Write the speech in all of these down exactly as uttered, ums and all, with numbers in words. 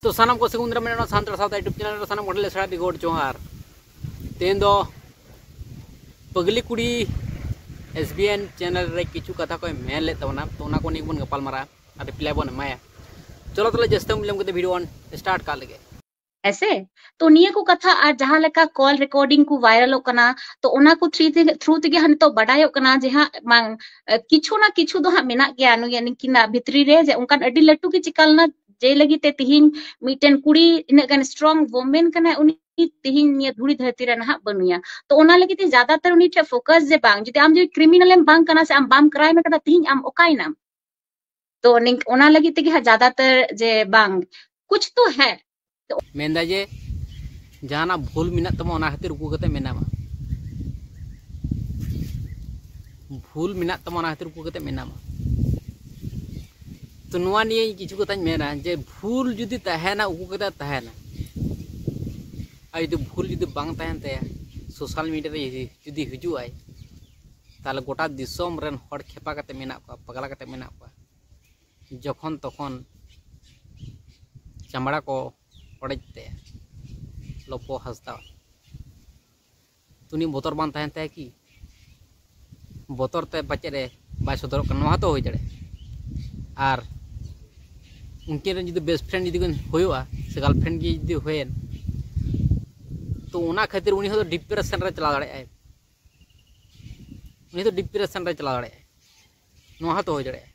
ᱛᱚ ᱥᱟᱱᱟᱢ ᱠᱚ ᱥᱟᱹᱜᱩᱱ ᱫᱟᱨᱟᱢ ᱢᱮᱱᱟᱜᱼᱟ ᱥᱟᱱᱛᱟᱲ ᱥᱟᱶᱛᱟ YouTube ᱪᱮᱱᱮᱞ ᱨᱮ᱾ ᱥᱟᱱᱟᱢ ᱠᱚ ᱟᱹᱰᱤ ᱥᱟᱨᱦᱟᱣ ᱜᱚᱰ ᱡᱚᱦᱟᱨ᱾ ᱛᱮᱦᱮᱧ ᱫᱚ ᱯᱟᱜᱽᱞᱤ ᱠᱩᱲᱤ S B N ᱪᱮᱱᱮᱞ ᱨᱮ ᱠᱤᱪᱷᱩ ᱠᱟᱛᱷᱟ ᱠᱚᱭ ᱢᱮᱱ ᱞᱮᱫ ᱛᱟᱵᱚᱱᱟ, ᱛᱚ ᱚᱱᱟ ᱠᱚ ᱱᱤᱭᱮ ᱵᱚᱱ ᱜᱟᱯᱟᱞ ᱢᱟᱨᱟᱜᱼᱟ ᱟᱨ ᱨᱤᱯᱞᱟᱭ ᱵᱚᱱ ᱮᱢᱟᱭᱟ᱾ ᱪᱚᱞᱚ ᱛᱟᱦᱞᱮ ᱡᱟᱹᱥᱛᱤ ᱵᱟᱝ ᱵᱤᱞᱚᱢ ᱠᱟᱛᱮ ᱵᱷᱤᱰᱤᱭᱳ ᱵᱚᱱ ᱥᱴᱟᱨᱴ ᱠᱟᱜ ᱞᱮᱜᱮ᱾ ᱦᱮᱸᱥᱮ? ᱛᱚ ᱱᱤᱭᱟᱹ ᱠᱚ ᱠᱟᱛᱷᱟ ᱟᱨ ᱡᱟᱦᱟᱸ ᱞᱮᱠᱟ ᱠᱚᱞ ᱨᱮᱠᱚᱨᱰᱤᱝ ᱠᱚ ᱵᱷᱟᱭᱨᱟᱞᱚᱜ ᱠᱟᱱᱟ, ᱛᱚ ᱚᱱᱟ ᱠᱚ ᱛᱷᱨᱩ ᱛᱮᱜᱮ, ᱛᱷᱨᱩ ᱛᱮᱜᱮ ᱦᱟᱸᱜ ᱱᱤᱛᱚᱜ ᱵᱟᱰᱟᱭᱚᱜ ᱠᱟᱱᱟ ᱡᱮ ᱦᱟᱸᱜ ᱵᱟᱝ, ᱮ, ᱠᱤᱪᱷᱩ ᱱᱟ ᱠᱤᱪᱷᱩ ᱫᱚ ᱦᱟᱸᱜ ᱢᱮᱱᱟᱜ ᱜᱮᱭᱟ ᱱᱩᱭᱟᱜ, ᱱᱩᱠᱤᱱᱟᱜ ᱵᱷᱤᱛᱨᱤ ᱨᱮ, ᱡᱮ ᱚᱱᱠᱟᱱ ᱟᱹᱰᱤ ᱞᱟᱹᱴᱩ ᱜᱮ ᱪᱤᱠᱟ ᱞᱮᱱᱟ, ᱡᱮ ᱞᱟᱹᱜᱤᱫ ᱛᱮ ᱛᱤᱦᱤᱧ ᱢᱤᱫᱴᱮᱱ ᱠᱩᱲᱤ ᱤᱱᱟᱹᱜ ᱜᱟᱱ ᱥᱴᱨᱚᱝ ᱣᱩᱢᱮᱱ ᱠᱟᱱᱟᱭ, ᱩᱱᱤ ᱛᱤᱦᱤᱧ ᱱᱤᱭᱟᱹ ᱫᱷᱩᱲᱤ ᱫᱷᱟᱹᱨᱛᱤ ᱨᱮ ᱱᱟᱦᱟᱜ ᱵᱟᱹᱱᱩᱭᱟ᱾ ᱛᱚ ᱚᱱᱟ ᱞᱟᱹᱜᱤᱫ ᱛᱮ ᱡᱟᱫᱟᱛᱟᱨ ᱩᱱᱤ ᱴᱷᱮᱱ ᱯᱷᱳᱠᱟᱥ, ᱡᱮ ᱵᱟᱝ, ᱡᱩᱫᱤ ᱟᱢ ᱡᱩᱫᱤ ᱠᱨᱤᱢᱤᱱᱟᱞ ᱮᱢ ᱵᱟᱝ ᱠᱟᱱᱟ ᱥᱮ ᱟᱢ ᱵᱟᱢ ᱠᱨᱟᱭᱤᱢ ᱟᱠᱟᱫᱟ, ᱛᱤᱦᱤᱧ ᱟᱢ ᱚᱠᱟᱭᱮᱱᱟᱢ? ᱛᱚ ᱱᱤᱝ-, ᱚᱱᱟ ᱞᱟᱹᱜᱤᱫ ᱛᱮᱜᱮ ᱦᱟᱸᱜ ᱡᱟᱫᱟᱛᱟᱨ ᱡᱮ ᱵᱟᱝ, ᱠᱩᱪ ᱛᱚ ᱦᱮ᱾ ᱢᱮᱱᱫᱟ ᱡᱮ ᱡᱟᱦᱟᱱᱟᱜ ᱵᱷᱩᱞ ᱢᱮᱱᱟᱜ ᱛᱟᱢᱟ, ᱚᱱᱟ ᱠᱷᱟᱹᱛᱤᱨ ᱩᱠᱩ ᱠᱟᱛᱮ ᱢᱮᱱᱟᱢᱟ, ᱵᱷᱩᱞ ᱢᱮᱱᱟᱜ ᱛᱟᱢᱟ, ᱚᱱᱟ ᱠᱷᱟᱹᱛᱤᱨ ᱩᱠᱩ ᱠᱟᱛᱮ ᱢᱮᱱᱟᱢᱟ᱾ ᱛᱚ ᱱᱚᱣᱟ ᱱᱤᱭᱮ ᱤᱧ ᱠᱤᱪᱷᱩ ᱠᱟᱛᱷᱟᱧ ᱢᱮᱱᱟ ᱡᱮ ᱵᱷᱩᱞ ᱡᱩᱫᱤ ᱛᱟᱦᱮᱱᱟ, ᱩᱠᱩ ᱠᱟᱛᱮ ᱛᱟᱦᱮᱱᱟ᱾ ᱟᱨ ᱡᱩᱫᱤ ᱵᱷᱩᱞ ᱡᱩᱫᱤ ᱵᱟᱝ ᱛᱟᱦᱮᱱ ᱛᱟᱭᱟ, ᱥᱳᱥᱟᱞ ᱢᱤᱰᱤᱭᱟ ᱨᱮ ᱡᱩᱫᱤ, ᱡᱩᱫᱤ ᱦᱤᱡᱩᱜ ᱟᱭ, ᱛᱟᱦᱚᱞᱮ ᱜᱚᱴᱟ ᱫᱤᱥᱚᱢ ᱨᱮᱱ ᱦᱚᱲ ᱠᱷᱮᱯᱟ ᱠᱟᱛᱮ ᱢᱮᱱᱟᱜ ᱠᱚᱣᱟ, ᱯᱟᱜᱽᱞᱟ ᱠᱟᱛᱮ ᱢᱮᱱᱟᱜ ᱠᱚᱣᱟ᱾ ᱡᱚᱠᱷᱚᱱ ᱛᱚᱠᱷᱚᱱ ᱪᱟᱢᱲᱟ ᱠᱚ ᱚᱲᱮᱡ ᱛᱟᱭᱟ ᱞᱚᱯᱚ ᱦᱟᱸᱥᱫᱟ᱾ ᱛᱚ ᱩᱱᱤ ᱵᱚᱛᱚᱨ ᱵᱟᱝ ᱛᱟᱦᱮᱱ ᱛᱟᱭᱟ ᱠᱤ? ᱵᱚᱛᱚᱨ ᱛᱮ ᱯᱟᱪᱮᱫ ᱮ ᱵᱟᱭ ᱥᱚᱫᱚᱨᱚᱜ ᱠᱟᱱᱟ, ᱱᱚᱣᱟ ᱦᱚᱸᱛᱚ ᱦᱩᱭ ᱫᱟᱲᱮᱭᱟᱜᱼᱟ᱾ ᱟᱨ ᱩᱱᱠᱤᱱ ᱨᱮᱱ ᱡᱩᱫᱤ ᱵᱮᱥᱴ ᱯᱷᱨᱮᱱᱰ ᱡᱩᱫᱤ ᱠᱤᱱ ᱦᱩᱭᱩᱜᱼᱟ, ᱥᱮ ᱜᱟᱨᱞᱯᱷᱨᱮᱱᱰ ᱜᱮ ᱡᱩᱫᱤ ᱦᱩᱭᱮᱱ, ᱛᱚ ᱚᱱᱟ ᱠᱷᱟᱹᱛᱤᱨ ᱩᱱᱤ ᱦᱚᱸ ᱰᱤᱯᱨᱮᱥᱚᱱ ᱨᱮ ᱪᱟᱞᱟᱣ ᱫᱟᱲᱮᱭᱟᱜᱼᱟᱭ᱾ ᱩᱱᱤ ᱫᱚ ᱰᱤᱯᱨᱮᱥᱚᱱ ᱨᱮ ᱪᱟᱞᱟᱣ ᱫᱟᱲᱮᱭᱟᱜᱼᱟᱭ, ᱱᱚᱣᱟ ᱦᱚᱸᱛᱚ ᱦᱩᱭ ᱫᱟᱲᱮᱭᱟᱜᱼᱟ᱾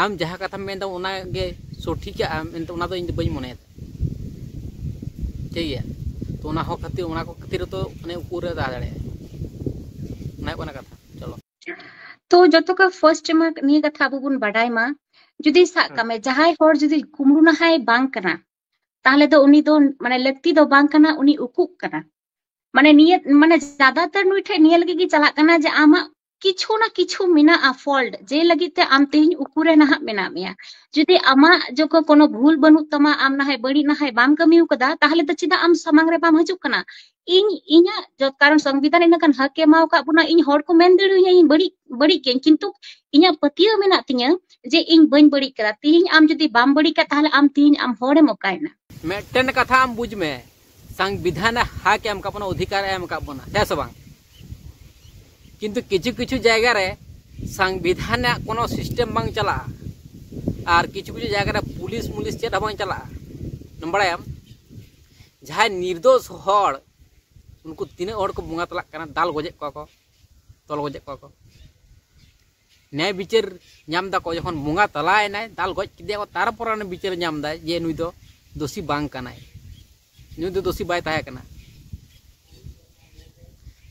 ᱟᱢ ᱡᱟᱦᱟᱸ ᱠᱟᱛᱷᱟᱢ ᱢᱮᱱᱫᱟ ᱚᱱᱟ ᱜᱮ ᱥᱚᱴᱷᱤᱠᱟ, ᱟᱢ ᱮᱱᱛᱮ ᱚᱱᱟ ᱫᱚ ᱤᱧ ᱫᱚ ᱵᱟᱹᱧ ᱢᱚᱱᱮᱭᱮᱫᱟ, ᱴᱷᱤᱠ ᱜᱮᱭᱟ? ᱛᱚ ᱚᱱᱟ ᱦᱚᱸ ᱠᱷᱟᱹᱛᱤᱨ, ᱚᱱᱟ ᱠᱚ ᱠᱷᱟᱹᱛᱤᱨ ᱛᱚ ᱢᱟᱱᱮ ᱩᱠᱩᱨ ᱨᱮ ᱛᱟᱦᱮᱸ ᱫᱟᱲᱮᱭᱟᱜᱼᱟ, ᱚᱱᱟ ᱦᱩᱭᱩᱜ ᱠᱟᱱᱟ ᱠᱟᱛᱷᱟ᱾ ᱪᱚᱞᱚ᱾ ᱛᱚ ᱡᱚᱛᱚ ᱠᱷᱚᱱ ᱯᱷᱟᱨᱥᱴ ᱢᱟ ᱱᱤᱭᱟᱹ ᱠᱟᱛᱷᱟ ᱟᱵᱚ ᱵᱚᱱ ᱵᱟᱰᱟᱭ ᱢᱟ, ᱡᱩᱫᱤ ᱥᱟᱵ ᱦᱩᱸ᱾ ᱠᱟᱜ ᱢᱮ ᱡᱟᱦᱟᱸᱭ ᱦᱚᱲ ᱡᱩᱫᱤ ᱠᱩᱢᱲᱩ ᱱᱟᱦᱟᱭ ᱵᱟᱝ ᱠᱟᱱᱟ, ᱛᱟᱦᱞᱮ ᱫᱚ ᱩᱱᱤ ᱫᱚ ᱢᱟᱱᱮ ᱞᱟᱹᱠᱛᱤ ᱫᱚ ᱵᱟᱝ ᱠᱟᱱᱟ, ᱩᱱᱤ ᱩᱠᱩᱜ ᱠᱟᱱᱟ᱾ ᱢᱟᱱᱮ ᱱᱤᱭᱟᱹ, ᱢᱟᱱᱮ ᱡᱟᱫᱟᱛᱟᱨ ᱱᱩᱭ ᱴᱷᱮᱱ ᱱᱤᱭᱟᱹ ᱞᱟᱹᱜᱤᱫ ᱜᱮ ᱪᱟᱞᱟᱜ ᱠᱟᱱᱟ ᱡᱮ ᱟᱢᱟᱜ ᱠᱤᱪᱷᱩ ᱱᱟ ᱠᱤᱪᱷᱩ ᱢᱮᱱᱟᱜᱼᱟ ᱯᱷᱚᱞᱴ, ᱡᱮ ᱞᱟᱹᱜᱤᱫ ᱛᱮ ᱟᱢ ᱛᱮᱦᱮᱧ ᱩᱠᱩᱨᱮ ᱱᱟᱦᱟᱜ ᱢᱮᱱᱟᱜ ᱢᱮᱭᱟ᱾ ᱡᱩᱫᱤ ᱟᱢᱟᱜ ᱡᱚᱠᱷᱚᱱ ᱠᱳᱱᱳ ᱵᱷᱩᱞ ᱵᱟᱹᱱᱩᱜ ᱛᱟᱢᱟ, ᱟᱢ ᱱᱟᱦᱟᱭ ᱵᱟᱹᱲᱤᱡ ᱱᱟᱦᱟᱭ ᱵᱟᱢ ᱠᱟᱹᱢᱤ ᱟᱠᱟᱫᱟ, ᱛᱟᱦᱚᱞᱮ ᱫᱚ ᱪᱮᱫᱟᱜ ᱟᱢ ᱥᱟᱢᱟᱝ ᱨᱮ ᱵᱟᱢ ᱦᱤᱡᱩᱜ ᱠᱟᱱᱟ? ᱤᱧ ᱤᱧᱟᱹᱜ ᱡᱚᱛ ᱠᱟᱨᱚᱱ ᱥᱚᱝᱵᱤᱫᱷᱟᱱ ᱤᱱᱟᱹ ᱠᱷᱟᱱ ᱦᱟᱹᱠ ᱮ ᱮᱢᱟᱣ ᱟᱠᱟᱫ ᱵᱚᱱᱟ, ᱤᱧ ᱦᱚᱲ ᱠᱚ ᱢᱮᱱ ᱫᱟᱲᱮᱭᱟᱹᱧᱟ ᱤᱧ ᱵᱟᱹᱲᱤᱡ ᱵᱟᱹᱲᱤᱡ ᱜᱮᱭᱟᱹᱧ, ᱠᱤᱱᱛᱩ ᱤᱧᱟᱹᱜ ᱯᱟᱹᱛᱭᱟᱹᱣ ᱢᱮᱱᱟᱜ ᱛᱤᱧᱟᱹ ᱡᱮ ᱤᱧ ᱵᱟᱹᱧ ᱵᱟᱹᱲᱤᱡ ᱠᱟᱫᱟ᱾ ᱛᱤᱦᱤᱧ ᱟᱢ ᱡᱩᱫᱤ ᱵᱟᱢ ᱵᱟᱹᱲᱤᱡ ᱠᱟᱫ, ᱛᱟᱦᱚᱞᱮ ᱟᱢ ᱛᱤᱦᱤᱧ ᱟᱢ ᱦᱚᱲᱮᱢ ᱚᱠᱟᱭᱮᱱᱟ? ᱢᱤᱫᱴᱮᱱ ᱠᱟᱛᱷᱟ ᱟᱢ ᱵᱩᱡᱽ ᱢᱮ, ᱥᱚᱝᱵᱤᱫᱷᱟᱱ ᱮ ᱦᱟᱠ ᱮ ᱮᱢ ᱟᱠᱟᱫ ᱵᱚᱱᱟ, ᱚᱫᱷᱤᱠᱟᱨ ᱮ ᱮᱢ ᱟᱠᱟᱫ ᱵᱚᱱᱟ, ᱦᱮᱸ ᱥᱮ ᱵᱟᱝ? ᱠᱤᱱᱛᱩ ᱠᱤᱪᱷᱩ ᱠᱤᱪᱷᱩ ᱡᱟᱭᱜᱟ ᱨᱮ ᱥᱚᱝᱵᱤᱫᱷᱟᱱ ᱨᱮᱱᱟᱜ ᱠᱳᱱᱳ ᱥᱤᱥᱴᱮᱢ ᱵᱟᱝ ᱪᱟᱞᱟᱜᱼᱟ, ᱟᱨ ᱠᱤᱪᱷᱩ ᱠᱤᱪᱷᱩ ᱡᱟᱭᱜᱟ ᱨᱮ ᱯᱩᱞᱤᱥ ᱢᱩᱞᱤᱥ ᱪᱮᱫ ᱦᱚᱸ ᱵᱟᱝ ᱪᱟᱞᱟᱜᱼᱟ᱾ ᱵᱟᱲᱟᱭᱟᱢ, ᱡᱟᱦᱟᱸᱭ ᱱᱤᱨᱫᱳᱥ ᱦᱚᱲ, ᱩᱱᱠᱩ ᱛᱤᱱᱟᱹᱜ ᱦᱚᱲ ᱠᱚ ᱵᱚᱸᱜᱟ ᱛᱟᱞᱟᱜ ᱠᱟᱱᱟ, ᱫᱟᱞ ᱜᱚᱡᱮᱫ ᱠᱚᱣᱟ ᱠᱚ, ᱛᱚᱞ ᱜᱚᱡᱮᱫ ᱠᱚᱣᱟ ᱠᱚ᱾ ᱱᱮᱭ ᱵᱤᱪᱟᱹᱨ ᱧᱟᱢ ᱫᱟᱠᱚ, ᱡᱚᱠᱷᱚᱱ ᱵᱚᱸᱜᱟ ᱛᱟᱞᱟᱭᱮᱱᱟᱭ, ᱫᱟᱞ ᱜᱚᱡ ᱠᱮᱫᱮᱭᱟ ᱠᱚ, ᱛᱟᱨᱯᱚᱨᱮ ᱚᱱᱟ ᱵᱤᱪᱟᱹᱨ ᱧᱟᱢ ᱫᱟᱭ ᱡᱮ ᱱᱩᱭ ᱫᱚ ᱫᱳᱥᱤ ᱵᱟᱝ ᱠᱟᱱᱟᱭ, ᱱᱩᱭ ᱫᱚ ᱫᱳᱥᱤ ᱵᱟᱭ ᱛᱟᱦᱮᱸ ᱠᱟᱱᱟ᱾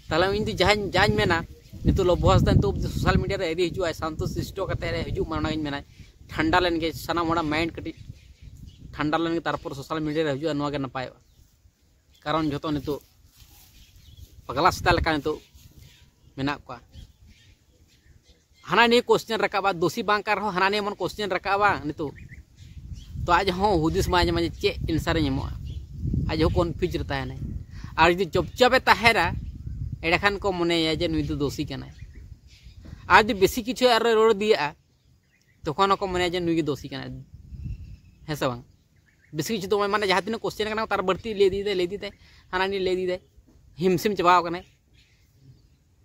ᱛᱟᱦᱞᱮ ᱤᱧ ᱫᱚ ᱡᱟᱦᱟᱸᱧ ᱡᱟᱧ ᱢᱮᱱᱟ, ᱱᱤᱛᱚᱜ ᱞᱚᱵᱚ ᱦᱟᱸᱥᱫᱟ ᱱᱤᱛᱚᱜ ᱚᱵᱫᱤ ᱥᱳᱥᱟᱞ ᱢᱤᱰᱤᱭᱟ ᱨᱮ ᱟᱹᱣᱨᱤ ᱦᱤᱡᱩᱜᱼᱟᱭ, ᱥᱟᱱᱛᱚ ᱥᱤᱥᱴᱚ ᱠᱟᱛᱮ ᱨᱮ ᱦᱤᱡᱩᱜ ᱢᱟ, ᱚᱱᱟᱜᱤᱧ ᱢᱮᱱᱟ᱾ ᱴᱷᱟᱱᱰᱟ ᱞᱮᱱ ᱜᱮ ᱥᱟᱱᱟᱢ ᱦᱚᱲᱟᱜ ᱢᱟᱭᱤᱱᱰ ᱠᱟᱹᱴᱤᱡ ᱴᱷᱟᱱᱰᱟ ᱞᱮᱱ ᱜᱮ, ᱛᱟᱨᱯᱚᱨ ᱥᱳᱥᱟᱞ ᱢᱤᱰᱤᱭᱟ ᱨᱮ ᱦᱤᱡᱩᱜᱼᱟ, ᱱᱚᱣᱟ ᱜᱮ ᱱᱟᱯᱟᱭᱚᱜᱼᱟ᱾ ᱠᱟᱨᱚᱱ ᱡᱷᱚᱛᱚ ᱱᱤᱛᱚᱜ ᱯᱟᱜᱽᱞᱟ ᱥᱮᱛᱟ ᱞᱮᱠᱟ ᱱᱤᱛᱚᱜ ᱢᱮᱱᱟᱜ ᱠᱚᱣᱟ᱾ ᱦᱟᱱᱟ ᱱᱤᱭᱟᱹ ᱠᱚᱥᱪᱮᱱ ᱨᱟᱠᱟᱵᱟ, ᱫᱳᱥᱤ ᱵᱟᱝ ᱠᱟᱱ ᱨᱮᱦᱚᱸ ᱦᱟᱱᱟ ᱱᱤᱭᱟᱹ ᱮᱢᱚᱱ ᱠᱚᱥᱪᱮᱱ ᱨᱟᱠᱟᱵᱟ ᱱᱤᱛᱚᱜ᱾ ᱛᱚ ᱟᱡ ᱦᱚᱸ ᱦᱩᱫᱤᱥ ᱵᱟᱭ ᱧᱟᱢᱟ ᱡᱮ ᱪᱮᱫ ᱮᱱᱥᱟᱨ ᱤᱧ ᱮᱢᱚᱜᱼᱟ᱾ ᱟᱡ ᱦᱚᱸ ᱠᱚᱱᱯᱷᱤᱭᱩᱡᱽ ᱨᱮ ᱛᱟᱦᱮᱱᱟᱭ᱾ ᱟᱨ ᱡᱩᱫᱤ ᱪᱩᱯᱪᱟᱯ ᱮ ᱛᱟᱦᱮᱱᱟ, ᱮᱸᱰᱮᱠᱷᱟᱱ ᱠᱚ ᱢᱚᱱᱮᱭᱟ ᱡᱮ ᱱᱩᱭ ᱫᱚ ᱫᱳᱥᱤ ᱠᱟᱱᱟᱭ᱾ ᱟᱨ ᱡᱩᱫᱤ ᱵᱮᱥᱤ ᱠᱤᱪᱷᱩ ᱟᱨᱚ ᱨᱚᱲ ᱤᱫᱤᱭᱟᱜᱼᱟ, ᱛᱚᱠᱷᱚᱱ ᱦᱚᱸᱠᱚ ᱢᱚᱱᱮᱭᱟ ᱡᱮ ᱱᱩᱭ ᱜᱮ ᱫᱳᱥᱤ ᱠᱟᱱᱟᱭ, ᱦᱮᱸ ᱥᱮ ᱵᱟᱝ? ᱵᱮᱥᱤ ᱠᱤᱪᱷᱩ ᱫᱚ ᱢᱟᱱᱮ ᱡᱟᱦᱟᱸ ᱛᱤᱱᱟᱹᱜ ᱠᱚᱥᱪᱮᱱ ᱠᱟᱱᱟ, ᱛᱟᱨ ᱵᱟᱹᱲᱛᱤ ᱞᱟᱹᱭ ᱤᱫᱤᱭᱮᱫᱟᱭ, ᱞᱟᱹᱭ ᱤᱫᱤᱭᱮᱫᱟᱭ, ᱦᱟᱱᱟ ᱱᱤᱭᱟᱹ ᱞᱟᱹᱭ ᱤᱫᱤᱭᱮᱫᱟᱭ, ᱦᱤᱢᱥᱤᱢ ᱪᱟᱵᱟᱣ ᱠᱟᱱᱟᱭ᱾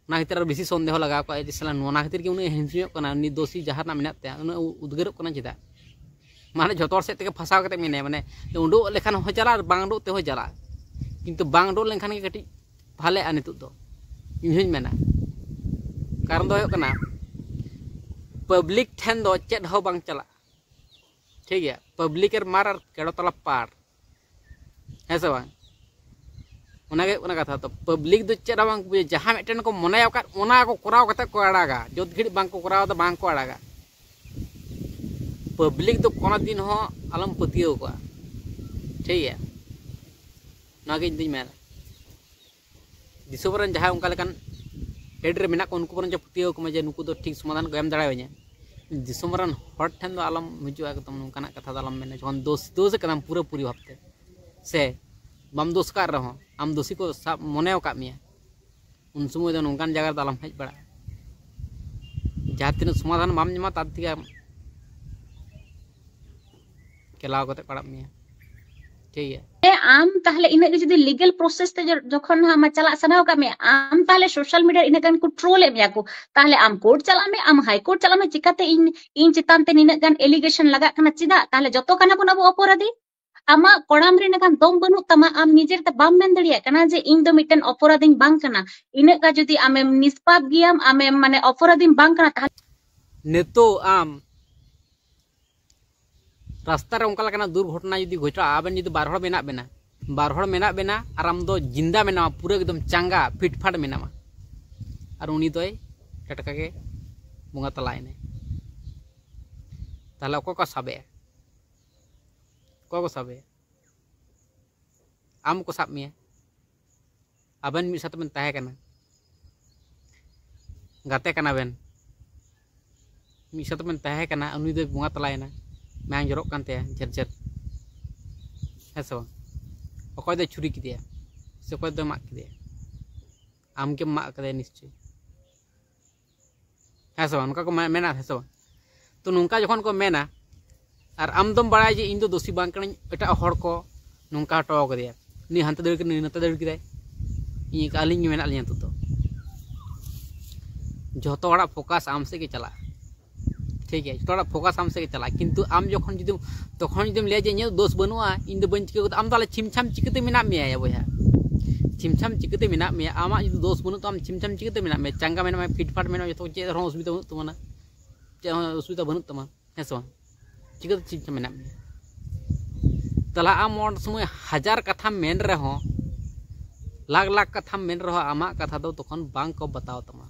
ᱚᱱᱟ ᱠᱷᱟᱹᱛᱤᱨ ᱟᱨᱚ ᱵᱮᱥᱤ ᱥᱚᱱᱫᱮᱦᱚ ᱞᱟᱜᱟᱣ ᱠᱚᱣᱟ ᱡᱮ ᱥᱟᱞᱟ ᱱᱚᱣᱟ ᱠᱷᱟᱹᱛᱤᱨ ᱜᱮ ᱩᱱᱟᱹᱜ ᱦᱤᱢᱥᱤᱢᱚᱜ ᱠᱟᱱᱟ, ᱩᱱᱤ ᱫᱳᱥᱤ ᱡᱟᱦᱟᱱᱟᱜ ᱢᱮᱱᱟᱜ ᱛᱟᱭᱟ, ᱩᱱᱟᱹᱜ ᱩᱫᱽᱜᱟᱹᱨᱚᱜ ᱠᱟᱱᱟ ᱪᱮᱫᱟᱜ? ᱢᱟᱱᱮ ᱡᱷᱚᱛᱚ ᱦᱚᱲ ᱥᱮᱫ ᱛᱮᱜᱮ ᱯᱷᱟᱥᱟᱣ ᱠᱟᱛᱮ ᱢᱮᱱᱟᱭᱟ, ᱢᱟᱱᱮ ᱩᱰᱩᱠ ᱞᱮᱠᱷᱟᱱ ᱦᱚᱸ ᱪᱟᱞᱟᱜ ᱟᱨ ᱵᱟᱝ ᱩᱰᱩᱠ ᱛᱮᱦᱚᱸ ᱪᱟᱞᱟᱜ, ᱠᱤᱱᱛᱩ ᱵᱟᱝ ᱩᱰᱩᱠ ᱞᱮᱱᱠᱷᱟᱱ ᱜᱮ ᱠᱟᱹᱴᱤᱡ ᱵᱷᱟᱞᱮᱜᱼᱟ ᱱᱤᱛᱚᱜ ᱫᱚ, ᱤᱧ ᱦᱚᱧ ᱢᱮᱱᱟ᱾ ᱠᱟᱨᱚᱱ ᱫᱚ ᱦᱩᱭᱩᱜ ᱠᱟᱱᱟ, ᱯᱟᱵᱽᱞᱤᱠ ᱴᱷᱮᱱ ᱫᱚ ᱪᱮᱫ ᱦᱚᱸ ᱵᱟᱝ ᱪᱟᱞᱟᱜᱼᱟ, ᱴᱷᱤᱠ ᱜᱮᱭᱟ? ᱯᱟᱵᱽᱞᱤᱠᱮᱨ ᱢᱟᱨ ᱟᱨ ᱠᱮᱲᱚ ᱛᱟᱞᱟ ᱯᱟᱲ, ᱦᱮᱸ ᱥᱮ ᱵᱟᱝ? ᱚᱱᱟ ᱜᱮ ᱦᱩᱭᱩᱜ ᱠᱟᱱᱟ ᱠᱟᱛᱷᱟ᱾ ᱛᱚ ᱯᱟᱵᱽᱞᱤᱠ ᱫᱚ ᱪᱮᱫ ᱦᱚᱸ ᱵᱟᱝ ᱠᱚ ᱵᱩᱡᱟ, ᱡᱟᱦᱟᱸ ᱢᱤᱫᱴᱮᱱ ᱠᱚ ᱢᱚᱱᱮ ᱟᱠᱟᱫ ᱚᱱᱟ ᱠᱚ ᱠᱚᱨᱟᱣ ᱠᱟᱛᱮ ᱠᱚ ᱟᱲᱟᱜᱟ᱾ ᱡᱚᱛ ᱜᱷᱟᱹᱲᱤᱡ ᱵᱟᱝ ᱠᱚ ᱠᱚᱨᱟᱣ ᱮᱫᱟ, ᱵᱟᱝ ᱠᱚ ᱟᱲᱟᱜᱟ᱾ ᱯᱟᱵᱽᱞᱤᱠ ᱫᱚ ᱠᱳᱱᱳ ᱫᱤᱱ ᱦᱚᱸ ᱟᱞᱚᱢ ᱯᱟᱹᱛᱭᱟᱹᱣ ᱠᱚᱣᱟ, ᱴᱷᱤᱠ ᱜᱮᱭᱟ? ᱱᱚᱣᱟ ᱜᱮ ᱤᱧ ᱫᱩᱧ ᱢᱮᱱᱟ᱾ ᱫᱤᱥᱚᱢ ᱨᱮᱱ ᱡᱟᱦᱟᱸᱭ ᱚᱱᱠᱟ ᱞᱮᱠᱟᱱ ᱦᱮᱰ ᱨᱮ ᱢᱮᱱᱟᱜ ᱠᱚᱣᱟ, ᱩᱱᱠᱩ ᱵᱚᱨᱚᱝ ᱪᱚ ᱯᱟᱹᱛᱭᱟᱹᱣ ᱠᱚ ᱢᱟ ᱡᱮ ᱱᱩᱠᱩ ᱫᱚ ᱴᱷᱤᱠ ᱥᱚᱢᱟᱫᱷᱟᱱ ᱠᱚ ᱮᱢ ᱫᱟᱲᱮᱭᱟᱹᱧᱟ᱾ ᱫᱤᱥᱚᱢ ᱨᱮᱱ ᱦᱚᱲ ᱴᱷᱮᱱ ᱫᱚ ᱟᱞᱚᱢ ᱦᱤᱡᱩᱜᱼᱟ, ᱮᱠᱫᱚᱢ ᱱᱚᱝᱠᱟᱱᱟᱜ ᱠᱟᱛᱷᱟ ᱫᱚ ᱟᱞᱚᱢ ᱢᱮᱱᱟ, ᱡᱚᱠᱷᱚᱱ ᱫᱳᱥ ᱫᱳᱥ ᱠᱟᱱᱟᱢ ᱯᱩᱨᱟᱹᱯᱩᱨᱤ ᱵᱷᱟᱵᱽᱛᱮ, ᱥᱮ ᱵᱟᱢ ᱫᱳᱥ ᱠᱟᱜ ᱨᱮᱦᱚᱸ ᱟᱢ ᱫᱳᱥᱤ ᱠᱚ ᱥᱟᱵ ᱢᱚᱱᱮ ᱟᱠᱟᱫ ᱢᱮᱭᱟ, ᱩᱱ ᱥᱚᱢᱚᱭ ᱫᱚ ᱱᱚᱝᱠᱟᱱ ᱡᱟᱭᱜᱟ ᱨᱮᱫᱚ ᱟᱞᱚᱢ ᱦᱮᱡ ᱵᱟᱲᱟᱜᱼᱟ᱾ ᱡᱟᱦᱟᱸ ᱛᱤᱱᱟᱹᱜ ᱥᱚᱢᱟᱫᱷᱟᱱ ᱵᱟᱢ ᱧᱟᱢᱟ, ᱛᱟᱨ ᱛᱷᱮᱠᱮ ᱟᱢ ᱠᱮᱞᱟᱣ ᱠᱟᱛᱮ ᱯᱟᱲᱟᱜ ᱢᱮᱭᱟ᱾ ᱴᱷᱤᱠ ᱜᱮᱭᱟ᱾ ᱟᱢ ᱛᱟᱦᱞᱮ ᱤᱱᱟᱹᱜ ᱜᱮ ᱡᱩᱫᱤ ᱞᱤᱜᱮᱞ ᱯᱨᱚᱥᱮᱥ ᱛᱮ ᱡᱚ- ᱡᱚᱠᱷᱚᱱ ᱦᱟᱸᱜ ᱟᱢᱟᱜ ᱪᱟᱞᱟᱜ ᱥᱟᱱᱟᱣ ᱠᱟᱜ ᱢᱮᱭᱟ, ᱟᱢ ᱛᱟᱦᱞᱮ ᱥᱳᱥᱟᱞ ᱢᱤᱰᱤᱭᱟ ᱤᱱᱟᱹᱜ ᱜᱟᱱ ᱠᱚ ᱴᱨᱳᱞ ᱮᱫ ᱢᱮᱭᱟ ᱠᱚ, ᱛᱟᱦᱞᱮ ᱟᱢ ᱠᱳᱨᱴ ᱪᱟᱞᱟᱜ ᱢᱮ, ᱟᱢ ᱦᱟᱭ ᱠᱳᱨᱴ ᱪᱟᱞᱟᱜ ᱢᱮ, ᱪᱤᱠᱟᱛᱮ ᱤᱧ ᱤᱧ ᱪᱮᱛᱟᱱ ᱛᱮ ᱱᱤᱱᱟᱹᱜ ᱜᱟᱱ ᱮᱞᱤᱜᱮᱥᱚᱱ ᱞᱟᱜᱟᱜ ᱠᱟᱱᱟ? ᱪᱮᱫᱟᱜ? ᱛᱟᱦᱞᱮ ᱡᱚᱛᱚ ᱠᱟᱱᱟ ᱵᱚᱱ ᱟᱵᱚ ᱚᱯᱚᱨᱟᱫᱷᱤ᱾ ᱟᱢᱟᱜ ᱠᱚᱲᱟᱢ ᱨᱮ ᱤᱱᱟᱹ ᱠᱷᱟᱱ ᱫᱚᱢ ᱵᱟᱹᱱᱩᱜ ᱛᱟᱢᱟ, ᱟᱢ ᱱᱤᱡᱮᱨ ᱛᱮ ᱵᱟᱢ ᱢᱮᱱ ᱫᱟᱲᱮᱭᱟᱜ ᱠᱟᱱᱟ ᱡᱮ ᱤᱧ ᱫᱚ ᱢᱤᱫᱴᱮᱱ ᱚᱯᱚᱨᱟᱫᱷᱤᱧ ᱵᱟᱝ ᱠᱟᱱᱟ᱾ ᱤᱱᱟᱹᱜ ᱜᱟᱱ ᱡᱩᱫᱤ ᱟᱢᱮᱢ ᱱᱤᱥᱯᱟᱯ ᱜᱮᱭᱟᱢ, ᱟᱢᱮᱢ ᱢᱟᱱᱮ ᱚᱯᱚᱨᱟᱫᱷᱤᱢ ᱵᱟᱝ ᱠᱟᱱᱟ, ᱛᱟᱦᱞᱮ ᱱᱤᱛᱚᱜ ᱟᱢ ᱨᱟᱥᱛᱟ ᱨᱮ ᱚᱱᱠᱟ ᱞᱮᱠᱟᱱᱟᱜ ᱫᱩᱨᱜᱷᱚᱴᱚᱱᱟ ᱡᱩᱫᱤ ᱜᱷᱚᱴᱟᱜᱼᱟ, ᱟᱵᱮᱱ ᱡᱩᱫᱤ ᱵᱟᱨ ᱦᱚᱲ ᱢᱮᱱᱟᱜ ᱵᱮᱱᱟ, ᱵᱟᱨ ᱦᱚᱲ ᱢᱮᱱᱟᱜ ᱵᱮᱱᱟ ᱟᱨ ᱟᱢ ᱫᱚ ᱡᱤᱱᱫᱟ ᱢᱮᱱᱟᱢᱟ, ᱯᱩᱨᱟᱹ ᱮᱠᱫᱚᱢ ᱪᱟᱸᱜᱟ ᱯᱷᱤᱴᱯᱷᱟᱴ ᱢᱮᱱᱟᱢᱟ, ᱟᱨ ᱩᱱᱤ ᱫᱚᱭ ᱴᱟᱴᱠᱟ ᱜᱮ ᱵᱚᱸᱜᱟ ᱛᱟᱞᱟᱭᱮᱱᱟᱭ, ᱛᱟᱦᱞᱮ ᱚᱠᱚᱭ ᱠᱚ ᱥᱟᱵᱮᱭᱟ? ᱚᱠᱚᱭ ᱠᱚ ᱥᱟᱵᱮᱭᱟ? ᱟᱢ ᱠᱚ ᱥᱟᱵ ᱢᱮᱭᱟ᱾ ᱟᱵᱮᱱ ᱢᱤᱫ ᱥᱟᱶ ᱛᱮᱵᱮᱱ ᱛᱟᱦᱮᱸ ᱠᱟᱱᱟ, ᱜᱟᱛᱮ ᱠᱟᱱᱟ ᱵᱮᱱ, ᱢᱤᱫ ᱥᱟᱶ ᱛᱮᱵᱮᱱ ᱛᱟᱦᱮᱸ ᱠᱟᱱᱟ, ᱩᱱᱤ ᱫᱚᱭ ᱵᱚᱸᱜᱟ ᱛᱟᱞᱟᱭᱮᱱᱟ, ᱢᱟᱭᱟᱝ ᱡᱚᱨᱚᱜ ᱠᱟᱱ ᱛᱟᱭᱟ ᱡᱷᱮᱨ ᱡᱷᱮᱨ, ᱦᱮᱸ ᱥᱮ ᱵᱟᱝ? ᱚᱠᱚᱭ ᱫᱚᱭ ᱪᱷᱩᱨᱤ ᱠᱮᱫᱮᱭᱟ ᱥᱮ ᱚᱠᱚᱭ ᱫᱚᱭ ᱢᱟᱜ ᱠᱮᱫᱮᱭᱟ? ᱟᱢ ᱜᱮᱢ ᱢᱟᱜ ᱠᱟᱫᱮᱭᱟ ᱱᱤᱥᱪᱚᱭ, ᱦᱮᱸ ᱥᱮ ᱵᱟᱝ? ᱱᱚᱝᱠᱟ ᱠᱚ ᱢᱮ- ᱢᱮᱱᱟ, ᱦᱮᱸ ᱥᱮ ᱵᱟᱝ? ᱛᱚ ᱱᱚᱝᱠᱟ ᱡᱚᱠᱷᱚᱱ ᱠᱚ ᱢᱮᱱᱟ ᱟᱨ ᱟᱢ ᱫᱚᱢ ᱵᱟᱲᱟᱭᱟ ᱡᱮ ᱤᱧ ᱫᱚ ᱫᱳᱥᱤ ᱵᱟᱝ ᱠᱟᱹᱱᱟᱹᱧ, ᱮᱴᱟᱜ ᱦᱚᱲ ᱠᱚ ᱱᱚᱝᱠᱟ ᱦᱚᱴᱚ ᱠᱟᱫᱮᱭᱟ, ᱱᱩᱭ ᱦᱟᱱᱛᱮ ᱫᱟᱹᱲ ᱠᱮᱫᱟ, ᱱᱩᱭ ᱱᱚᱛᱮ ᱫᱟᱹᱲ ᱠᱮᱫᱟᱭ, ᱤᱧ ᱟᱹᱞᱤᱧ ᱜᱮ ᱢᱮᱱᱟᱜ ᱞᱤᱧᱟ ᱱᱤᱛᱚᱜ ᱫᱚ᱾ ᱡᱷᱚᱛᱚ ᱦᱚᱲᱟᱜ ᱯᱷᱳᱠᱟᱥ ᱟᱢ ᱥᱮᱫ ᱜᱮ ᱪᱟᱞᱟᱜᱼᱟ, ᱴᱷᱤᱠ ᱜᱮᱭᱟ? ᱡᱷᱚᱛᱚ ᱦᱚᱲᱟᱜ ᱯᱷᱳᱠᱟᱥ ᱟᱢ ᱥᱮᱫ ᱜᱮ ᱪᱟᱞᱟᱜᱼᱟ, ᱠᱤᱱᱛᱩ ᱟᱢ ᱡᱚᱠᱷᱚᱱ ᱡᱩᱫᱤ ᱛᱚᱠᱷᱚᱱ ᱡᱩᱫᱤᱢ ᱞᱟᱹᱭᱟ ᱡᱮ ᱤᱧᱟᱹᱜ ᱫᱳᱥ ᱵᱟᱹᱱᱩᱜᱼᱟ, ᱤᱧ ᱫᱚ ᱵᱟᱹᱧ ᱪᱤᱠᱟᱹ ᱠᱟᱫᱟ, ᱟᱢ ᱛᱟᱦᱞᱮ ᱪᱷᱤᱢᱪᱷᱟᱢ ᱪᱤᱠᱟᱹᱛᱮ ᱢᱮᱱᱟᱜ ᱢᱮᱭᱟ ᱭᱟ ᱵᱚᱭᱦᱟ? ᱪᱷᱤᱢᱪᱷᱟᱢ ᱪᱤᱠᱟᱹᱛᱮ ᱢᱮᱱᱟᱜ ᱢᱮᱭᱟ? ᱟᱢᱟᱜ ᱡᱩᱫᱤ ᱫᱳᱥ ᱵᱟᱹᱱᱩᱜ ᱛᱟᱢ, ᱪᱷᱤᱢᱪᱷᱟᱢ ᱪᱤᱠᱟᱹᱛᱮ ᱢᱮᱱᱟᱜ ᱢᱮᱭᱟ? ᱪᱟᱸᱜᱟ ᱢᱮᱱᱟᱢᱟ, ᱯᱷᱤᱴᱯᱷᱟᱴ ᱢᱮᱱᱟᱢᱟ, ᱡᱚᱛᱚ ᱪᱮᱫ ᱨᱮᱦᱚᱸ ᱚᱥᱩᱵᱤᱫᱟ ᱵᱟᱹᱱᱩᱜ ᱛᱟᱢᱟ, ᱪᱮᱫ ᱦᱚᱸ ᱚᱥᱩᱵᱤᱫᱟ ᱵᱟᱹᱱᱩᱜ ᱛᱟᱢᱟ, ᱦᱮᱸ ᱥᱮ ᱵᱟᱝ? ᱪᱤᱠᱟᱹᱛᱮ ᱪᱷᱤᱢᱪᱷᱟᱢ ᱢᱮᱱᱟᱜ ᱢᱮᱭᱟ? ᱛᱟᱦᱞᱮ ᱟᱢ ᱩᱱ ᱥᱚᱢᱚᱭ ᱦᱟᱡᱟᱨ ᱠᱟᱛᱷᱟᱢ ᱢᱮᱱ ᱨᱮᱦᱚᱸ, ᱞᱟᱠᱷ ᱞᱟᱠᱷ ᱠᱟᱛᱷᱟᱢ ᱢᱮᱱ ᱨᱮᱦᱚᱸ, ᱟᱢᱟᱜ ᱠᱟᱛᱷᱟ ᱫᱚ ᱛᱚᱠᱷᱚᱱ ᱵᱟᱝ ᱠᱚ ᱵᱟᱛᱟᱣ ᱛᱟᱢᱟ᱾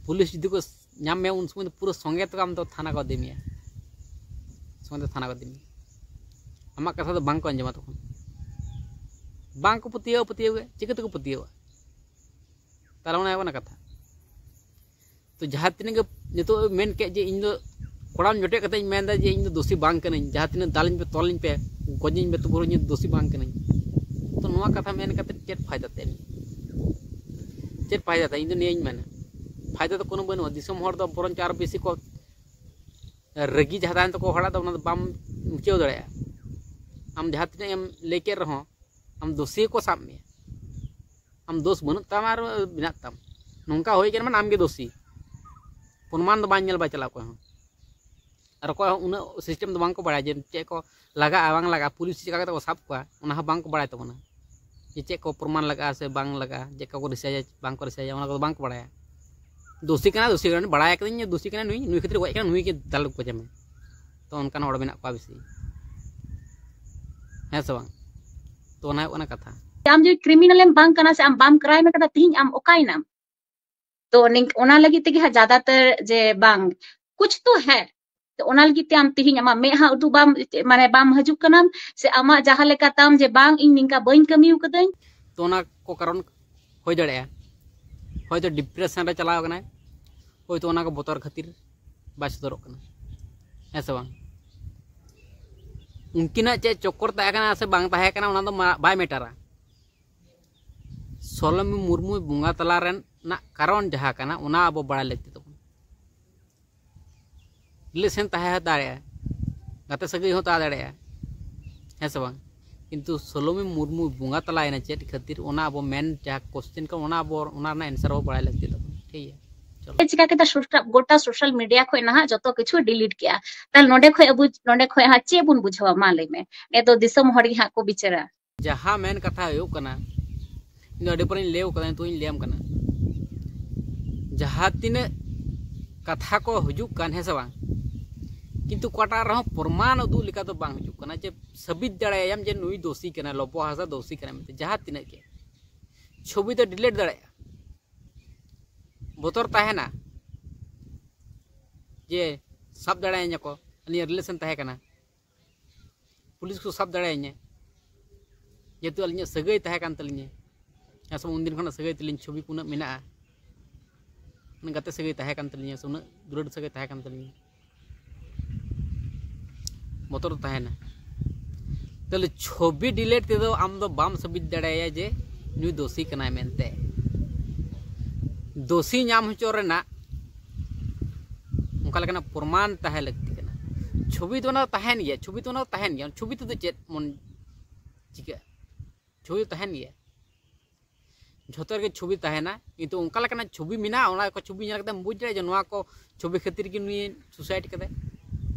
ᱯᱩᱞᱤᱥ ᱡᱩᱫᱤ ᱠᱚ ᱧᱟᱢ ᱢᱮᱭᱟ, ᱩᱱ ᱥᱚᱢᱚᱭ ᱫᱚ ᱯᱩᱨᱟᱹ ᱥᱚᱸᱜᱮ ᱛᱮ ᱟᱢ ᱫᱚ ᱛᱷᱟᱱᱟ ᱠᱚ ᱤᱫᱤ ᱢᱮᱭᱟ, ᱥᱚᱸᱜᱮ ᱛᱮ ᱛᱷᱟᱱᱟ ᱠᱚ ᱤᱫᱤ ᱢᱮᱭᱟ᱾ ᱟᱢᱟᱜ ᱠᱟᱛᱷᱟ ᱫᱚ ᱵᱟᱝ ᱠᱚ ᱟᱸᱡᱚᱢᱟ ᱛᱚᱠᱷᱚᱱ᱾ ᱵᱟᱝ ᱠᱚ ᱯᱟᱹᱛᱭᱟᱹᱣᱟ, ᱯᱟᱹᱛᱭᱟᱹᱣ ᱜᱮ ᱪᱤᱠᱟᱹ ᱛᱮᱠᱚ ᱯᱟᱹᱛᱭᱟᱹᱣᱟ? ᱛᱟᱦᱞᱮ ᱚᱱᱟ ᱦᱩᱭᱩᱜ ᱠᱟᱱᱟ ᱠᱟᱛᱷᱟ᱾ ᱛᱚ ᱡᱟᱦᱟᱸ ᱛᱤᱱᱟᱹᱜ ᱜᱮ ᱱᱤᱛᱚᱜ ᱢᱮᱱ ᱠᱮᱫ ᱡᱮ ᱤᱧ ᱫᱚ ᱠᱚᱲᱟᱢ ᱡᱚᱴᱮᱫ ᱠᱟᱛᱮ ᱤᱧ ᱢᱮᱱᱫᱟ ᱡᱮ ᱤᱧ ᱫᱚ ᱫᱳᱥᱤ ᱵᱟᱝ ᱠᱟᱹᱱᱟᱹᱧ, ᱡᱟᱦᱟᱸ ᱛᱤᱱᱟᱹᱜ ᱫᱟᱞᱤᱧ ᱯᱮ, ᱛᱚᱞᱤᱧ ᱯᱮ, ᱜᱚᱡᱤᱧ ᱯᱮ, ᱛᱚᱵᱩ ᱤᱧ ᱫᱚ ᱫᱳᱥᱤ ᱵᱟᱝ ᱠᱟᱹᱱᱟᱹᱧ᱾ ᱛᱚ ᱱᱚᱣᱟ ᱠᱟᱛᱷᱟ ᱢᱮᱱ ᱠᱟᱛᱮ ᱪᱮᱫ ᱯᱷᱟᱭᱫᱟ ᱛᱮ? ᱪᱮᱫ ᱯᱷᱟᱭᱫᱟ ᱛᱮ? ᱤᱧ ᱫᱚ ᱱᱤᱭᱟᱹᱧ ᱢᱮᱱᱟ, ᱯᱷᱟᱭᱫᱟ ᱫᱚ ᱠᱳᱱᱳ ᱵᱟᱹᱱᱩᱜᱼᱟ᱾ ᱫᱤᱥᱚᱢ ᱦᱚᱲ ᱫᱚ ᱵᱚᱨᱚᱝ ᱪᱚ ᱟᱨ ᱵᱮᱥᱤ ᱠᱚ ᱨᱟᱹᱜᱤ ᱡᱟᱦᱟᱸ ᱛᱟᱦᱮᱱ ᱛᱟᱠᱚ ᱦᱚᱲᱟᱜ ᱫᱚ, ᱚᱱᱟ ᱫᱚ ᱵᱟᱢ ᱢᱩᱪᱷᱟᱹᱣ ᱫᱟᱲᱮᱭᱟᱜᱼᱟ᱾ ᱟᱢ ᱡᱟᱦᱟᱸ ᱛᱤᱱᱟᱹᱜ ᱮᱢ ᱞᱟᱹᱭ ᱠᱮᱫ ᱨᱮᱦᱚᱸ, ᱟᱢ ᱫᱳᱥᱤ ᱜᱮᱠᱚ ᱥᱟᱵ ᱢᱮᱭᱟ᱾ ᱟᱢ ᱫᱳᱥ ᱵᱟᱹᱱᱩᱜ ᱛᱟᱢᱟ ᱟᱨ ᱢᱮᱱᱟᱜ ᱛᱟᱢ, ᱱᱚᱝᱠᱟ ᱦᱩᱭ ᱠᱟᱱᱟ ᱢᱟᱱᱮ ᱟᱢᱜᱮ ᱫᱳᱥᱤ᱾ ᱯᱨᱚᱢᱟᱱ ᱫᱚ ᱵᱟᱝ ᱧᱮᱞ ᱵᱟᱭ ᱪᱟᱞᱟᱜ ᱚᱠᱚᱭ ᱦᱚᱸ᱾ ᱟᱨ ᱚᱠᱚᱭ ᱦᱚᱸ ᱩᱱᱟᱹᱜ ᱥᱤᱥᱴᱮᱢ ᱫᱚ ᱵᱟᱝ ᱠᱚ ᱵᱟᱲᱟᱭᱟ ᱡᱮ ᱪᱮᱫ ᱠᱚ ᱞᱟᱜᱟᱜᱼᱟ, ᱵᱟᱝ ᱞᱟᱜᱟᱜᱼᱟ, ᱯᱩᱞᱤᱥ ᱪᱮᱫ ᱞᱮᱠᱟ ᱠᱟᱛᱮ ᱠᱚ ᱥᱟᱵ ᱠᱚᱣᱟ, ᱚᱱᱟ ᱦᱚᱸ ᱵᱟᱝ ᱠᱚ ᱵᱟᱲᱟᱭ ᱛᱟᱵᱚᱱᱟ᱾ ᱡᱮ ᱪᱮᱫ ᱠᱚ ᱯᱨᱚᱢᱟᱱ ᱞᱟᱜᱟᱜᱼᱟ ᱥᱮ ᱵᱟᱝ ᱞᱟᱜᱟᱜᱼᱟ, ᱪᱮᱫ ᱠᱚ ᱨᱤᱥᱟᱨᱪᱟ, ᱵᱟᱝ ᱠᱚ ᱨᱤᱥᱟᱨᱪᱟ, ᱚᱱᱟ ᱠᱚᱫᱚ ᱵᱟᱝ ᱠᱚ ᱵᱟᱲᱟᱭᱟ᱾ ᱫᱳᱥᱤ ᱠᱟᱱᱟ, ᱫᱳᱥᱤ ᱠᱟᱱᱟ, ᱵᱟᱲᱟᱭ ᱠᱟᱹᱫᱟᱹᱧ ᱡᱮ ᱫᱳᱥᱤ ᱠᱟᱱᱟ ᱱᱩᱭ, ᱱᱩᱭ ᱠᱷᱟᱹᱛᱤᱨ ᱜᱚᱡ ᱠᱟᱱᱟ, ᱱᱩᱭ ᱜᱮ ᱫᱟᱞ ᱜᱚᱡᱮ ᱢᱮ᱾ ᱛᱚ ᱚᱱᱠᱟᱱ ᱦᱚᱲ ᱢᱮᱱᱟᱜ ᱠᱚᱣᱟ ᱵᱮᱥᱤ, ᱦᱮᱸ ᱥᱮ ᱵᱟᱝ? ᱛᱚ ᱚᱱᱟ ᱦᱩᱭᱩᱜ ᱠᱟᱱᱟ ᱠᱟᱛᱷᱟ᱾ ᱟᱢ ᱡᱩᱫᱤ ᱠᱨᱤᱢᱤᱱᱟᱞ ᱮᱢ ᱵᱟᱝ ᱠᱟᱱᱟ ᱥᱮ ᱟᱢ ᱵᱟᱢ ᱠᱨᱟᱭᱤᱢ ᱟᱠᱟᱫᱟ, ᱛᱤᱦᱤᱧ ᱟᱢ ᱚᱠᱟᱭᱮᱱᱟᱢ? ᱛᱚ ᱱᱤᱝ-, ᱚᱱᱟ ᱞᱟᱹᱜᱤᱫ ᱛᱮᱜᱮ ᱦᱟᱸᱜ ᱡᱟᱫᱟᱛᱟᱨ ᱡᱮ ᱵᱟᱝ, ᱠᱩᱪ ᱛᱚ ᱦᱮ᱾ ᱛᱚ ᱚᱱᱟ ᱞᱟᱹᱜᱤᱫ ᱛᱮ ᱟᱢ ᱛᱤᱦᱤᱧ ᱟᱢᱟᱜ ᱢᱮᱫᱦᱟ ᱩᱫᱩᱜ ᱵᱟᱢ, ᱢᱟᱱᱮ ᱵᱟᱢ ᱦᱤᱡᱩᱜ ᱠᱟᱱᱟᱢ, ᱥᱮ ᱟᱢᱟᱜ ᱡᱟᱦᱟᱸ ᱞᱮᱠᱟ ᱛᱟᱢ ᱡᱮ ᱵᱟᱝ, ᱤᱧ ᱱᱤᱝᱠᱟ ᱵᱟᱹᱧ ᱠᱟᱹᱢᱤ ᱟᱠᱟᱫᱟᱹᱧ᱾ ᱛᱚ ᱚᱱᱟ ᱠᱚ ᱠᱟᱨᱚᱱ ᱦᱩᱭ ᱫᱟᱲᱮᱭᱟᱜᱼᱟ, ᱦᱚᱭᱛᱳ ᱰᱤᱯᱨᱮᱥᱚᱱ ᱨᱮ ᱪᱟᱞᱟᱣ ᱟᱠᱟᱱᱟᱭ, ᱦᱚᱭᱛᱳ ᱚᱱᱟ ᱠᱚ ᱵᱚᱛᱚᱨ ᱠᱷᱟᱹᱛᱤᱨ ᱵᱟᱭ ᱥᱚᱫᱚᱨᱚᱜ ᱠᱟᱱᱟ, ᱦᱮᱸ ᱥᱮ ᱵᱟᱝ? ᱩᱱᱠᱤᱱᱟᱜ ᱪᱮᱫ ᱪᱚᱠᱠᱚᱨ ᱛᱟᱦᱮᱸ ᱠᱟᱱᱟ ᱥᱮ ᱵᱟᱝ ᱛᱟᱦᱮᱸ ᱠᱟᱱᱟ, ᱚᱱᱟ ᱫᱚ ᱢᱟ-, ᱵᱟᱭ ᱢᱮᱴᱟᱨᱟ᱾ ᱥᱚᱞᱚᱢᱤ ᱢᱩᱨᱢᱩᱭ ᱵᱚᱸᱜᱟ ᱛᱟᱞᱟ ᱨᱮᱱᱟᱜ ᱠᱟᱨᱚᱱ ᱡᱟᱦᱟᱸ ᱠᱟᱱᱟ, ᱚᱱᱟ ᱟᱵᱚ ᱵᱟᱲᱟᱭ ᱞᱟᱹᱠᱛᱤ ᱛᱟᱵᱚᱱ᱾ ᱨᱤᱞᱮᱥᱚᱱ ᱛᱟᱦᱮᱸ ᱫᱟᱲᱮᱭᱟᱜᱼᱟ, ᱜᱟᱛᱮ ᱥᱟᱹᱜᱟᱹᱭ ᱦᱚᱸ ᱛᱟᱦᱮᱸ ᱫᱟᱲᱮᱭᱟᱜᱼᱟ, ᱦᱮᱸ ᱥᱮ ᱵᱟᱝ? ᱠᱤᱱᱛᱩ ᱥᱚᱞᱚᱢᱤ ᱢᱩᱨᱢᱩ ᱵᱚᱸᱜᱟ ᱛᱟᱞᱟᱭᱮᱱᱟ ᱪᱮᱫ ᱠᱷᱟᱹᱛᱤᱨ, ᱚᱱᱟ ᱟᱵᱚ ᱢᱮᱱ ᱡᱟᱦᱟᱸ ᱠᱚᱥᱪᱮᱱ ᱠᱟᱱᱟ, ᱚᱱᱟ ᱟᱵᱚ, ᱚᱱᱟ ᱨᱮᱱᱟᱜ ᱮᱱᱥᱟᱨ ᱟᱵᱚ ᱵᱟᱲᱟᱭ ᱞᱟᱹᱠᱛᱤ ᱛᱟᱵᱚᱱᱟ, ᱴᱷᱤᱠ ᱜᱮᱭᱟ? ᱪᱚᱞᱚ᱾ ᱪᱤᱠᱟ ᱠᱮᱫᱟ? ᱥᱳᱥᱟᱞ, ᱜᱚᱴᱟ ᱥᱳᱥᱟᱞ ᱢᱤᱰᱤᱭᱟ ᱠᱷᱚᱱ ᱱᱟᱦᱟᱜ ᱡᱚᱛᱚ ᱠᱤᱪᱷᱩ ᱰᱤᱞᱤᱴ ᱠᱮᱜᱼᱟ᱾ ᱛᱟᱦᱞᱮ ᱱᱚᱰᱮ ᱠᱷᱚᱱ ᱟᱵᱚ, ᱱᱚᱰᱮ ᱠᱷᱚᱱ ᱦᱟᱸᱜ ᱪᱮᱫ ᱵᱚᱱ ᱵᱩᱡᱷᱟᱹᱣᱟ? ᱢᱟ ᱞᱟᱹᱭ ᱢᱮ, ᱱᱤᱭᱟᱹ ᱫᱚ ᱫᱤᱥᱚᱢ ᱦᱚᱲ ᱜᱮ ᱦᱟᱸᱜ ᱠᱚ ᱵᱤᱪᱟᱹᱨᱟ᱾ ᱡᱟᱦᱟᱸ ᱢᱮᱱ ᱠᱟᱛᱷᱟ ᱦᱩᱭᱩᱜ ᱠᱟᱱᱟ, ᱤᱧ ᱫᱚ ᱟᱹᱰᱤ ᱯᱚᱨᱮᱧ ᱞᱟᱹᱭ ᱠᱟᱫᱟ, ᱱᱤᱛᱚᱜ ᱤᱧ ᱞᱟᱹᱭᱟᱢ ᱠᱟᱱᱟ᱾ ᱡᱟᱦᱟᱸ ᱛᱤᱱᱟᱹᱜ ᱠᱟᱛᱷᱟ ᱠᱚ ᱦᱤᱡᱩᱜ ᱠᱟᱱ, ᱦᱮᱸ ᱥᱮ ᱵᱟᱝ, ᱠᱤᱱᱛᱩ ᱚᱠᱟᱴᱟᱜ ᱨᱮᱦᱚᱸ ᱯᱨᱚᱢᱟᱱ ᱩᱫᱩᱜ ᱞᱮᱠᱟ ᱫᱚ ᱵᱟᱝ ᱦᱤᱡᱩᱜ ᱠᱟᱱᱟ ᱡᱮ ᱥᱟᱹᱵᱤᱛ ᱫᱟᱲᱮᱭᱟᱭᱟᱢ ᱡᱮ ᱱᱩᱭ ᱫᱳᱥᱤ ᱠᱟᱱᱟᱭ, ᱞᱚᱵᱚ ᱦᱟᱸᱥᱫᱟ ᱫᱳᱥᱤ ᱠᱟᱱᱟᱭ ᱢᱮᱱᱛᱮ᱾ ᱡᱟᱦᱟᱸ ᱛᱤᱱᱟᱹᱜ ᱜᱮ ᱪᱷᱚᱵᱤ ᱫᱚ ᱰᱤᱞᱤᱴ ᱫᱟᱲᱮᱭᱟᱜᱼᱟ, ᱵᱚᱛᱚᱨ ᱛᱟᱦᱮᱱᱟ ᱡᱮ ᱥᱟᱵ ᱫᱟᱲᱮᱭᱟᱹᱧᱟ ᱠᱚ, ᱟᱹᱞᱤᱧᱟᱜ ᱨᱤᱞᱮᱥᱚᱱ ᱛᱟᱦᱮᱸ ᱠᱟᱱᱟ, ᱯᱩᱞᱤᱥ ᱠᱚ ᱥᱟᱵ ᱫᱟᱲᱮᱭᱟᱹᱧᱟ, ᱡᱮᱦᱮᱛᱩ ᱟᱹᱞᱤᱧᱟᱜ ᱥᱟᱹᱜᱟᱹᱭ ᱛᱟᱦᱮᱸ ᱠᱟᱱ ᱛᱟᱹᱞᱤᱧᱟ᱾ ᱦᱮᱸ ᱥᱮ ᱵᱟᱝ? ᱩᱱᱫᱤᱱ ᱠᱷᱚᱱᱟᱜ ᱥᱟᱹᱜᱟᱹᱭ ᱛᱟᱹᱞᱤᱧ, ᱪᱷᱚᱵᱤ ᱠᱚ ᱩᱱᱟᱹᱜ ᱢᱮᱱᱟᱜᱼᱟ᱾ ᱜᱟᱛᱮ ᱥᱟᱹᱜᱟᱹᱭ ᱛᱟᱦᱮᱸ ᱠᱟᱱ ᱛᱟᱹᱞᱤᱧᱟ, ᱥᱮ ᱩᱱᱟᱹᱜ ᱫᱩᱞᱟᱹᱲ ᱥᱟᱹᱜᱟᱹᱭ ᱛᱟᱦᱮᱸ ᱠᱟᱱ ᱛᱟᱹᱞᱤᱧᱟ, ᱵᱚᱛᱚᱨ ᱫᱚ ᱛᱟᱦᱮᱱᱟ᱾ ᱛᱟᱦᱞᱮ ᱪᱷᱚᱵᱤ ᱰᱤᱞᱤᱴ ᱛᱮᱫᱚ ᱟᱢ ᱫᱚ ᱵᱟᱢ ᱥᱟᱹᱵᱤᱛ ᱫᱟᱲᱮᱭᱟᱭᱟ ᱡᱮ ᱱᱩᱭ ᱫᱳᱥᱤ ᱠᱟᱱᱟᱭ ᱢᱮᱱᱛᱮ᱾ ᱫᱳᱥᱤ ᱧᱟᱢ ᱦᱚᱪᱚ ᱨᱮᱱᱟᱜ ᱚᱱᱠᱟ ᱞᱮᱠᱟᱱᱟᱜ ᱯᱨᱚᱢᱟᱱ ᱛᱟᱦᱮᱸ ᱞᱟᱹᱠᱛᱤ ᱠᱟᱱᱟ᱾ ᱪᱷᱚᱵᱤ ᱫᱚ ᱚᱱᱟ ᱛᱟᱦᱮᱱ ᱜᱮᱭᱟ, ᱪᱷᱚᱵᱤ ᱫᱚ ᱚᱱᱟ ᱛᱟᱦᱮᱱ ᱜᱮᱭᱟ᱾ ᱪᱷᱚᱵᱤ ᱛᱮᱫᱚ ᱪᱮᱫ ᱢᱚᱱ ᱪᱤᱠᱟᱹᱜᱼᱟ? ᱪᱷᱚᱵᱤ ᱫᱚ ᱛᱟᱦᱮᱱ ᱜᱮᱭᱟ, ᱡᱷᱚᱛᱚ ᱨᱮᱜᱮ ᱪᱷᱚᱵᱤ ᱛᱟᱦᱮᱱᱟ, ᱠᱤᱱᱛᱩ ᱚᱱᱠᱟ ᱞᱮᱠᱟᱱᱟᱜ ᱪᱷᱚᱵᱤ ᱢᱮᱱᱟᱜᱼᱟ, ᱚᱱᱟ ᱠᱚ ᱪᱷᱚᱵᱤ ᱧᱮᱞ ᱠᱟᱛᱮᱢ ᱵᱩᱡᱽ ᱫᱟᱲᱮᱭᱟᱜᱼᱟ ᱡᱮ ᱱᱚᱣᱟ ᱠᱚ ᱪᱷᱚᱵᱤ ᱠᱷᱟᱹᱛᱤᱨ ᱜᱮ ᱱᱩᱭ ᱥᱩᱥᱟᱭᱤᱰ ᱠᱟᱫᱟᱭ᱾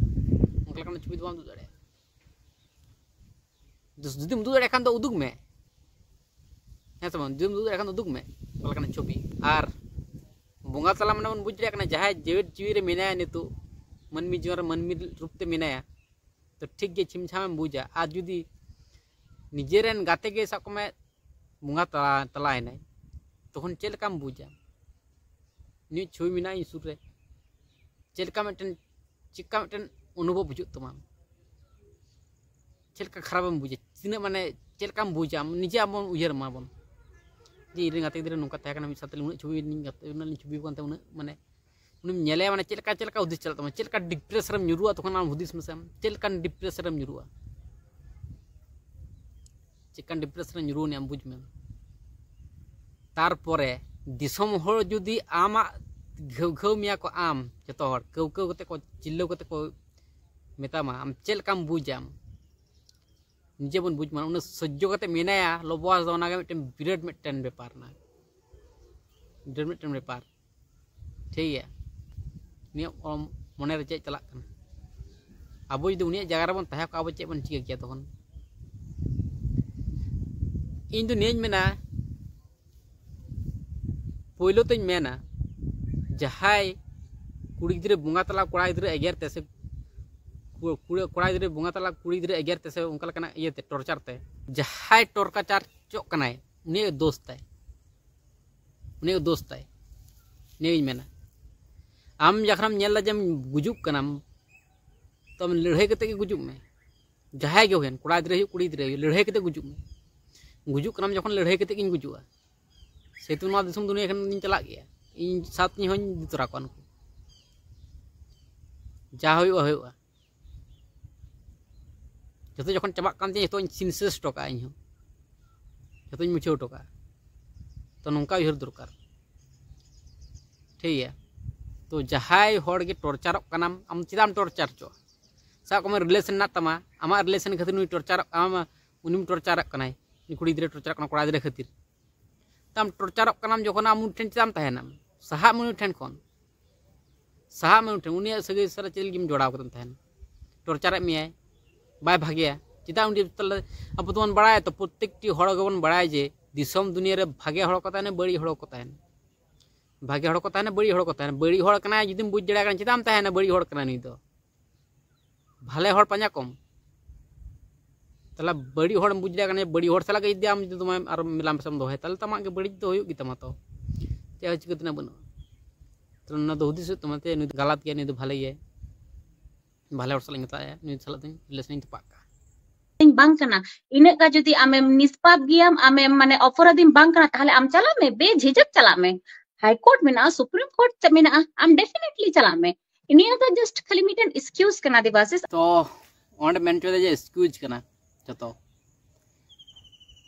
ᱚᱱᱠᱟ ᱞᱮᱠᱟᱱᱟᱜ ᱪᱷᱚᱵᱤ ᱫᱚ ᱵᱟᱢ ᱩᱫᱩᱜ ᱫᱟᱲᱮᱭᱟᱜᱼᱟ᱾ ᱡᱩᱫᱤᱢ ᱩᱫᱩᱜ ᱫᱟᱲᱮᱭᱟᱜ ᱠᱷᱟᱱ ᱫᱚ ᱩᱫᱩᱜ ᱢᱮ, ᱦᱮᱸ ᱥᱮ ᱵᱟᱝ? ᱡᱩᱫᱤᱢ ᱩᱫᱩᱜ ᱫᱟᱲᱮᱭᱟᱜ ᱠᱷᱟᱱ ᱫᱚ ᱩᱫᱩᱜ ᱢᱮ ᱚᱱᱠᱟ ᱞᱮᱠᱟᱱᱟᱜ ᱪᱷᱚᱵᱤ᱾ ᱟᱨ ᱵᱚᱸᱜᱟ ᱛᱟᱞᱟ ᱢᱟᱱᱮ ᱵᱚᱱ ᱵᱩᱡᱽ ᱫᱟᱲᱮᱭᱟᱜ ᱠᱟᱱᱟ, ᱡᱟᱦᱟᱸᱭ ᱡᱮᱣᱮᱫ ᱡᱤᱣᱤ ᱨᱮ ᱢᱮᱱᱟᱭᱟ ᱱᱤᱛᱚᱜ, ᱢᱟᱹᱱᱢᱤ ᱡᱤᱭᱚᱱ ᱨᱮ ᱢᱟᱹᱱᱢᱤ ᱨᱩᱯ ᱛᱮ ᱢᱮᱱᱟᱭᱟ, ᱛᱚ ᱴᱷᱤᱠ ᱜᱮ ᱪᱷᱤᱢ ᱪᱷᱟᱢᱮᱢ ᱵᱩᱡᱟ᱾ ᱟᱨ ᱡᱩᱫᱤ ᱱᱤᱡᱮᱨᱮᱱ ᱜᱟᱛᱮ ᱜᱮ ᱥᱟᱵ ᱠᱟᱜ ᱢᱮ ᱵᱚᱸᱜᱟ ᱛᱟᱞᱟ ᱛᱟᱞᱟᱭᱮᱱᱟᱭ, ᱛᱚᱠᱷᱚᱱ ᱪᱮᱫ ᱞᱮᱠᱟᱢ ᱵᱩᱡᱟ? ᱩᱱᱤᱭᱟᱜ ᱪᱷᱚᱵᱤ ᱢᱮᱱᱟᱜᱼᱟ ᱤᱧ ᱥᱩᱨ ᱨᱮ, ᱪᱮᱫ ᱞᱮᱠᱟ ᱢᱤᱫᱴᱮᱱ, ᱪᱮᱫ ᱞᱮᱠᱟ ᱢᱤᱫᱴᱮᱱ ᱚᱱᱩᱵᱷᱚᱵ ᱦᱤᱡᱩᱜ ᱛᱟᱢᱟ? ᱪᱮᱫ ᱞᱮᱠᱟ ᱠᱷᱟᱨᱟᱯᱮᱢ ᱵᱩᱡᱟ? ᱛᱤᱱᱟᱹᱜ ᱢᱟᱱᱮ ᱪᱮᱫ ᱞᱮᱠᱟᱢ ᱵᱩᱡᱟ? ᱟᱢ ᱱᱤᱡᱮ ᱟᱵᱚᱱ ᱩᱭᱦᱟᱹᱨ ᱢᱟᱵᱚᱱ ᱡᱮ ᱤᱧᱨᱮᱱ ᱜᱟᱛᱮ ᱜᱤᱫᱽᱨᱟᱹ ᱱᱚᱝᱠᱟ ᱛᱟᱦᱮᱸ ᱠᱟᱱᱟ, ᱢᱤᱫ ᱥᱟᱶᱛᱮ ᱩᱱᱟᱹᱜ ᱪᱷᱚᱵᱤ ᱞᱤᱧ ᱜᱟᱛᱮ, ᱩᱱᱟᱹᱜ ᱞᱤᱧ ᱪᱷᱚᱵᱤ ᱠᱟᱱ ᱛᱟᱦᱮᱸ, ᱩᱱᱟᱹᱜ ᱢᱟᱱᱮ ᱩᱱᱤᱢ ᱧᱮᱞᱮᱭᱟ, ᱢᱟᱱᱮ ᱪᱮᱫ ᱞᱮᱠᱟ, ᱪᱮᱫ ᱞᱮᱠᱟ ᱦᱩᱫᱤᱥ ᱪᱟᱞᱟᱜ ᱛᱟᱢᱟ, ᱪᱮᱫ ᱞᱮᱠᱟ ᱰᱤᱯᱨᱮᱥᱚᱱ ᱨᱮᱢ ᱧᱩᱨᱩᱜᱼᱟ, ᱛᱚᱠᱷᱚᱱ ᱟᱢ ᱦᱩᱫᱤᱥ ᱢᱮᱥᱮ, ᱟᱢ ᱪᱮᱫ ᱞᱮᱠᱟᱱ ᱰᱤᱯᱨᱮᱥᱚᱱ ᱨᱮᱢ ᱧᱩᱨᱩᱜᱼᱟ, ᱪᱮᱫ ᱞᱮᱠᱟᱱ ᱰᱤᱯᱨᱮᱥᱚᱱ ᱨᱮᱢ ᱧᱩᱨᱩᱜᱼᱟ, ᱩᱱᱤ ᱟᱢ ᱵᱩᱡᱽ ᱢᱮ᱾ ᱛᱟᱨᱯᱚᱨᱮ ᱫᱤᱥᱚᱢ ᱦᱚᱲ ᱡᱩᱫᱤ ᱟᱢᱟᱜ ᱜᱷᱟᱹᱣ ᱜᱷᱟᱹᱣ ᱢᱮᱭᱟ ᱠᱚ, ᱟᱢ ᱡᱚᱛᱚ ᱦᱚᱲ ᱠᱟᱹᱣ ᱠᱟᱹᱣ ᱠᱟᱛᱮ ᱠᱚ, ᱪᱤᱞᱞᱟᱹᱣ ᱠᱟᱛᱮ ᱠᱚ ᱢᱮᱛᱟᱢᱟ, ᱟᱢ ᱪᱮᱫ ᱞᱮᱠᱟᱢ ᱵᱩᱡᱟᱢ? ᱱᱤᱡᱮ ᱵᱚᱱ ᱵᱩᱡᱽ ᱢᱟ, ᱩᱱᱟᱹᱜ ᱥᱚᱡᱽᱡᱚ ᱠᱟᱛᱮ ᱢᱮᱱᱟᱭᱟ, ᱞᱚᱵᱚ ᱦᱟᱸᱥᱫᱟ, ᱚᱱᱟᱜᱮ ᱢᱤᱫᱴᱮᱱ ᱵᱤᱨᱟᱴ ᱢᱤᱫᱴᱮᱱ ᱵᱮᱯᱟᱨ ᱠᱟᱱᱟ, ᱵᱤᱨᱟᱴ ᱢᱤᱫᱴᱮᱱ ᱵᱮᱯᱟᱨ᱾ ᱴᱷᱤᱠ ᱜᱮᱭᱟ, ᱩᱱᱤᱭᱟᱜ ᱚ-, ᱢᱚᱱᱮ ᱨᱮ ᱪᱮᱫ ᱪᱟᱞᱟᱜ ᱠᱟᱱᱟ? ᱟᱵᱚ ᱡᱩᱫᱤ ᱩᱱᱤᱭᱟᱜ ᱡᱟᱭᱜᱟ ᱨᱮᱵᱚᱱ ᱛᱟᱦᱮᱸ ᱠᱚᱜᱼᱟ, ᱟᱵᱚ ᱪᱮᱫ ᱵᱚᱱ ᱪᱤᱠᱟᱹ ᱠᱮᱭᱟ ᱛᱚᱠᱷᱚᱱ? ᱤᱧ ᱫᱚ ᱱᱤᱭᱟᱹᱧ ᱢᱮᱱᱟ, ᱯᱳᱭᱞᱳ ᱛᱮᱧ ᱢᱮᱱᱟ, ᱡᱟᱦᱟᱸᱭ ᱠᱩᱲᱤ ᱜᱤᱫᱽᱨᱟᱹ ᱵᱚᱸᱜᱟ ᱛᱟᱞᱟ ᱠᱚᱲᱟ ᱜᱤᱫᱽᱨᱟᱹ ᱮᱜᱮᱨ ᱛᱮ ᱥᱮ ᱠᱩ-, ᱠᱩᱲᱤ, ᱠᱚᱲᱟ ᱜᱤᱫᱽᱨᱟᱹ ᱵᱚᱸᱜᱟ ᱛᱟᱞᱟ ᱠᱩᱲᱤ ᱜᱤᱫᱽᱨᱟᱹ ᱮᱜᱮᱨ ᱛᱮ ᱥᱮ ᱚᱱᱠᱟ ᱞᱮᱠᱟᱱᱟᱜ ᱤᱭᱟᱹᱛᱮ, ᱴᱚᱨᱪᱟᱨ ᱛᱮ, ᱡᱟᱦᱟᱸᱭ ᱴᱚᱨᱠᱟᱪᱟᱨ ᱪᱚᱜ ᱠᱟᱱᱟᱭ, ᱩᱱᱤᱭᱟᱜ ᱫᱳᱥ ᱛᱟᱭ, ᱩᱱᱤᱭᱟᱜ ᱫᱳᱥ ᱛᱟᱭ, ᱱᱤᱭᱟᱹᱧ ᱢᱮᱱᱟ᱾ ᱟᱢ ᱡᱚᱠᱷᱚᱱᱮᱢ ᱧᱮᱞ ᱮᱫᱟ ᱡᱮᱢ ᱜᱩᱡᱩᱜ ᱠᱟᱱᱟᱢ, ᱛᱚ ᱟᱢ ᱞᱟᱹᱲᱦᱟᱹᱭ ᱠᱟᱛᱮ ᱜᱮ ᱜᱩᱡᱩᱜ ᱢᱮ᱾ ᱡᱟᱦᱟᱸᱭ ᱜᱮ ᱦᱩᱭᱮᱱ, ᱠᱚᱲᱟ ᱜᱤᱫᱽᱨᱟᱹ ᱦᱩᱭᱩᱜ, ᱠᱩᱲᱤ ᱜᱤᱫᱽᱨᱟᱹ ᱦᱩᱭᱩᱜ, ᱞᱟᱹᱲᱦᱟᱹᱭ ᱠᱟᱛᱮ ᱜᱩᱡᱩᱜ ᱢᱮ᱾ ᱜᱩᱡᱩᱜ ᱠᱟᱱᱟᱢ ᱡᱚᱠᱷᱚᱱ, ᱞᱟᱹᱲᱦᱟᱹᱭ ᱠᱟᱛᱮ ᱜᱤᱧ ᱜᱩᱡᱩᱜᱼᱟ, ᱥᱮᱛᱩ ᱱᱚᱣᱟ ᱫᱤᱥᱚᱢ ᱫᱩᱱᱤᱭᱟᱹ ᱠᱷᱚᱱ ᱫᱚᱧ ᱪᱟᱞᱟᱜ ᱜᱮᱭᱟ᱾ ᱤᱧ ᱥᱟᱶᱛᱮ ᱦᱚᱸᱧ ᱤᱫᱤ ᱛᱚᱨᱟ ᱠᱚᱣᱟ ᱱᱩᱠᱩ᱾ ᱡᱟ ᱦᱩᱭᱩᱜᱼᱟ, ᱦᱩᱭᱩᱜᱼᱟ᱾ ᱡᱚᱛᱚ ᱡᱚᱠᱷᱚᱱ ᱪᱟᱵᱟᱜ ᱠᱟᱱ ᱛᱤᱧᱟᱹ, ᱡᱚᱛᱚᱧ ᱥᱤᱱᱥᱮᱥ ᱦᱚᱴᱚ ᱠᱟᱜᱼᱟ, ᱤᱧ ᱦᱚᱸ ᱡᱚᱛᱚᱧ ᱢᱩᱪᱷᱟᱹᱣ ᱦᱚᱴᱚ ᱠᱟᱜᱼᱟ᱾ ᱛᱚ, ᱱᱚᱝᱠᱟ ᱩᱭᱦᱟᱹᱨ ᱫᱚᱨᱠᱟᱨ᱾ ᱴᱷᱤᱠ ᱜᱮᱭᱟ? ᱛᱚ, ᱡᱟᱦᱟᱸᱭ ᱦᱚᱲ ᱜᱮ ᱴᱚᱨᱪᱟᱨᱚᱜ ᱠᱟᱱᱟᱢ, ᱟᱢ ᱪᱮᱫᱟᱜ ᱮᱢ ᱴᱚᱨᱪᱟᱨ ᱦᱚᱪᱚᱜᱼᱟ? ᱥᱟᱵ ᱠᱟᱜ ᱢᱮ, ᱨᱤᱞᱮᱥᱚᱱ ᱢᱮᱱᱟᱜ ᱛᱟᱢᱟ, ᱟᱢᱟᱜ ᱨᱤᱞᱮᱥᱚᱱ ᱠᱷᱟᱹᱛᱤᱨ ᱱᱩᱭ ᱴᱚᱨᱪᱟᱨᱚᱜ, ᱟᱢ, ᱩᱱᱤᱢ ᱴᱚᱨᱪᱟᱨᱚᱜ ᱠᱟᱱᱟᱭ, ᱩᱱᱤ ᱠᱩᱲᱤ ᱜᱤᱫᱽᱨᱟᱹ ᱴᱚᱨᱪᱟᱨᱚᱜ ᱠᱟᱱᱟ ᱠᱚᱲᱟ ᱜᱤᱫᱽᱨᱟᱹ ᱠᱷᱟᱹᱛᱤᱨ᱾ ᱛᱟᱢ ᱴᱚᱨᱪᱟᱨᱚᱜ ᱠᱟᱱᱟᱢ ᱡᱚᱠᱷᱚᱱ, ᱟᱢ ᱩᱱᱤ ᱴᱷᱮᱱ ᱪᱮᱫᱟᱜ ᱮᱢ ᱛᱟᱦᱮᱱᱟ? ᱥᱟᱦᱟᱜ ᱢᱮ ᱩᱱᱤ ᱴᱷᱮᱱ ᱠᱷᱚᱱ, ᱥᱟᱦᱟᱜ ᱢᱮ ᱩᱱᱤ ᱴᱷᱮᱱ᱾ ᱩᱱᱤᱭᱟᱜ ᱥᱟᱹᱜᱟᱹᱭ ᱥᱟᱞᱟᱜ ᱪᱮᱫ ᱞᱟᱹᱜᱤᱫ ᱮᱢ ᱡᱚᱲᱟᱣ ᱠᱟᱛᱮᱢ ᱛᱟᱦᱮᱱᱟ? ᱴᱚᱨᱪᱟᱨᱮᱫ ᱢᱮᱭᱟᱭ, ᱵᱟᱭ ᱵᱷᱟᱜᱮᱭᱟ᱾ ᱪᱮᱫᱟᱜ ᱩᱱᱤ ᱛᱟᱦᱞᱮ? ᱟᱵᱚ ᱫᱚᱵᱚᱱ ᱵᱟᱲᱟᱭᱟ ᱛᱚ, ᱯᱨᱚᱛᱮᱠᱴᱤ ᱦᱚᱲ ᱜᱮᱵᱚᱱ ᱵᱟᱲᱟᱭᱟ ᱡᱮ ᱫᱤᱥᱚᱢ ᱫᱩᱱᱤᱭᱟᱹ ᱨᱮ ᱵᱷᱟᱜᱮ ᱦᱚᱲ ᱠᱚ ᱛᱟᱦᱮᱱᱟ, ᱵᱟᱹᱲᱤᱡ ᱦᱚᱲ ᱠᱚ ᱛᱟᱦᱮᱱᱟ᱾ ᱵᱷᱟᱜᱮ ᱦᱚᱲ ᱠᱚ ᱛᱟᱦᱮᱱᱟ, ᱵᱟᱹᱲᱤᱡ ᱦᱚᱲ ᱠᱚ ᱛᱟᱦᱮᱱᱟ᱾ ᱵᱟᱹᱲᱤᱡ ᱦᱚᱲ ᱠᱟᱱᱟᱭ, ᱡᱩᱫᱤᱢ ᱵᱩᱡᱽ ᱫᱟᱲᱮᱭᱟᱜ ᱠᱟᱱᱟ, ᱪᱮᱫᱟᱜ ᱮᱢ ᱛᱟᱦᱮᱱᱟ ᱵᱟᱹᱲᱤᱡ ᱦᱚᱲ ᱠᱟᱱᱟᱭ ᱱᱩᱭ ᱫᱚ? ᱵᱷᱟᱞᱮ ᱦᱚᱲ ᱯᱟᱸᱡᱟ ᱠᱚᱢ᱾ ᱛᱟᱦᱞᱮ ᱵᱟᱹᱲᱤᱡ ᱦᱚᱲᱮᱢ ᱵᱩᱡᱽ ᱫᱟᱲᱮᱭᱟᱜ ᱠᱟᱱᱟ, ᱵᱟᱹᱲᱤᱡ ᱦᱚᱲ ᱥᱟᱞᱟᱜ ᱜᱮ ᱡᱩᱫᱤ ᱟᱢ ᱡᱩᱫᱤ ᱫᱚᱢᱮ ᱟᱨᱚ ᱢᱮᱞᱟ ᱢᱮᱥᱟᱢ ᱫᱚᱦᱚᱭᱟ, ᱛᱟᱦᱞᱮ ᱛᱚ ᱟᱢᱟᱜ ᱜᱮ ᱵᱟᱹᱲᱤᱡ ᱫᱚ ᱦᱩᱭᱩᱜ ᱜᱮᱛᱟᱢᱟ ᱛᱚ᱾ ᱪᱮᱫ ᱦᱚᱸ ᱪᱤᱠᱟᱹ ᱛᱮᱱᱟᱜ ᱵᱟᱹᱱᱩᱜᱼᱟ᱾ ᱛᱟᱦᱞᱮ ᱚᱱᱟ ᱫᱚ ᱦᱩᱫᱤᱥ ᱦᱩᱭᱩᱜ ᱛᱟᱢᱟ, ᱛᱮ ᱱᱩᱭ ᱫᱚ ᱜᱟᱞᱟᱛ ᱜᱮᱭᱟ, ᱱᱩᱭ ᱫᱚ ᱵᱷᱟᱞᱮ ᱜᱮᱭᱟᱭ, ᱵᱷᱟᱞᱮ ᱦᱚᱲ ᱥᱟᱞᱟᱜ ᱤᱧ ᱢᱮᱛᱟᱭᱟ, ᱱᱩᱭ ᱥᱟᱞᱟᱜ ᱫᱚᱧ ᱨᱤᱞᱮᱥᱚᱱ ᱤᱧ ᱛᱚᱯᱟᱜ ᱠᱟᱜᱼᱟ᱾ ᱵᱟᱝ ᱠᱟᱱᱟ᱾ ᱤᱱᱟᱹᱜ ᱜᱟᱱ ᱡᱩᱫᱤ ᱟᱢᱮᱢ ᱱᱤᱥᱯᱟᱯ ᱜᱮᱭᱟᱢ, ᱟᱢᱮᱢ ᱢᱟᱱᱮ ᱚᱯᱚᱨᱟᱫᱤᱢ ᱵᱟᱝ ᱠᱟᱱᱟ, ᱛᱟᱦᱞᱮ ᱟᱢ ᱪᱟᱞᱟᱜ ᱢᱮ, ᱵᱮᱡᱷᱤᱡᱷᱟᱹᱠ ᱪᱟᱞᱟᱜ ᱢᱮ᱾ ᱦᱟᱭ ᱠᱳᱨᱴ ᱢᱮᱱᱟᱜᱼᱟ, ᱥᱩᱯᱨᱤᱢ ᱠᱳᱨᱴ ᱢᱮᱱᱟᱜᱼᱟ, ᱟᱢ ᱰᱮᱯᱷᱤᱱᱮᱴᱞᱤ ᱪᱟᱞᱟᱜ ᱢᱮ᱾ ᱱᱤᱭᱟᱹ ᱫᱚ ᱡᱟᱥᱴ ᱠᱷᱟᱹᱞᱤ ᱢᱤᱫᱴᱮᱱ ᱮᱠᱥᱠᱤᱭᱩᱡᱽ ᱠᱟᱱᱟ, ᱫᱮᱵᱟᱥᱤᱥ᱾ ᱛᱚ ᱚᱸᱰᱮ ᱢᱮᱱ ᱦᱚᱪᱚᱭᱮᱫᱟ ᱡᱮ ᱮᱠᱥᱠᱤᱭᱩᱡᱽ ᱠᱟᱱᱟ ᱡᱚᱛᱚ᱾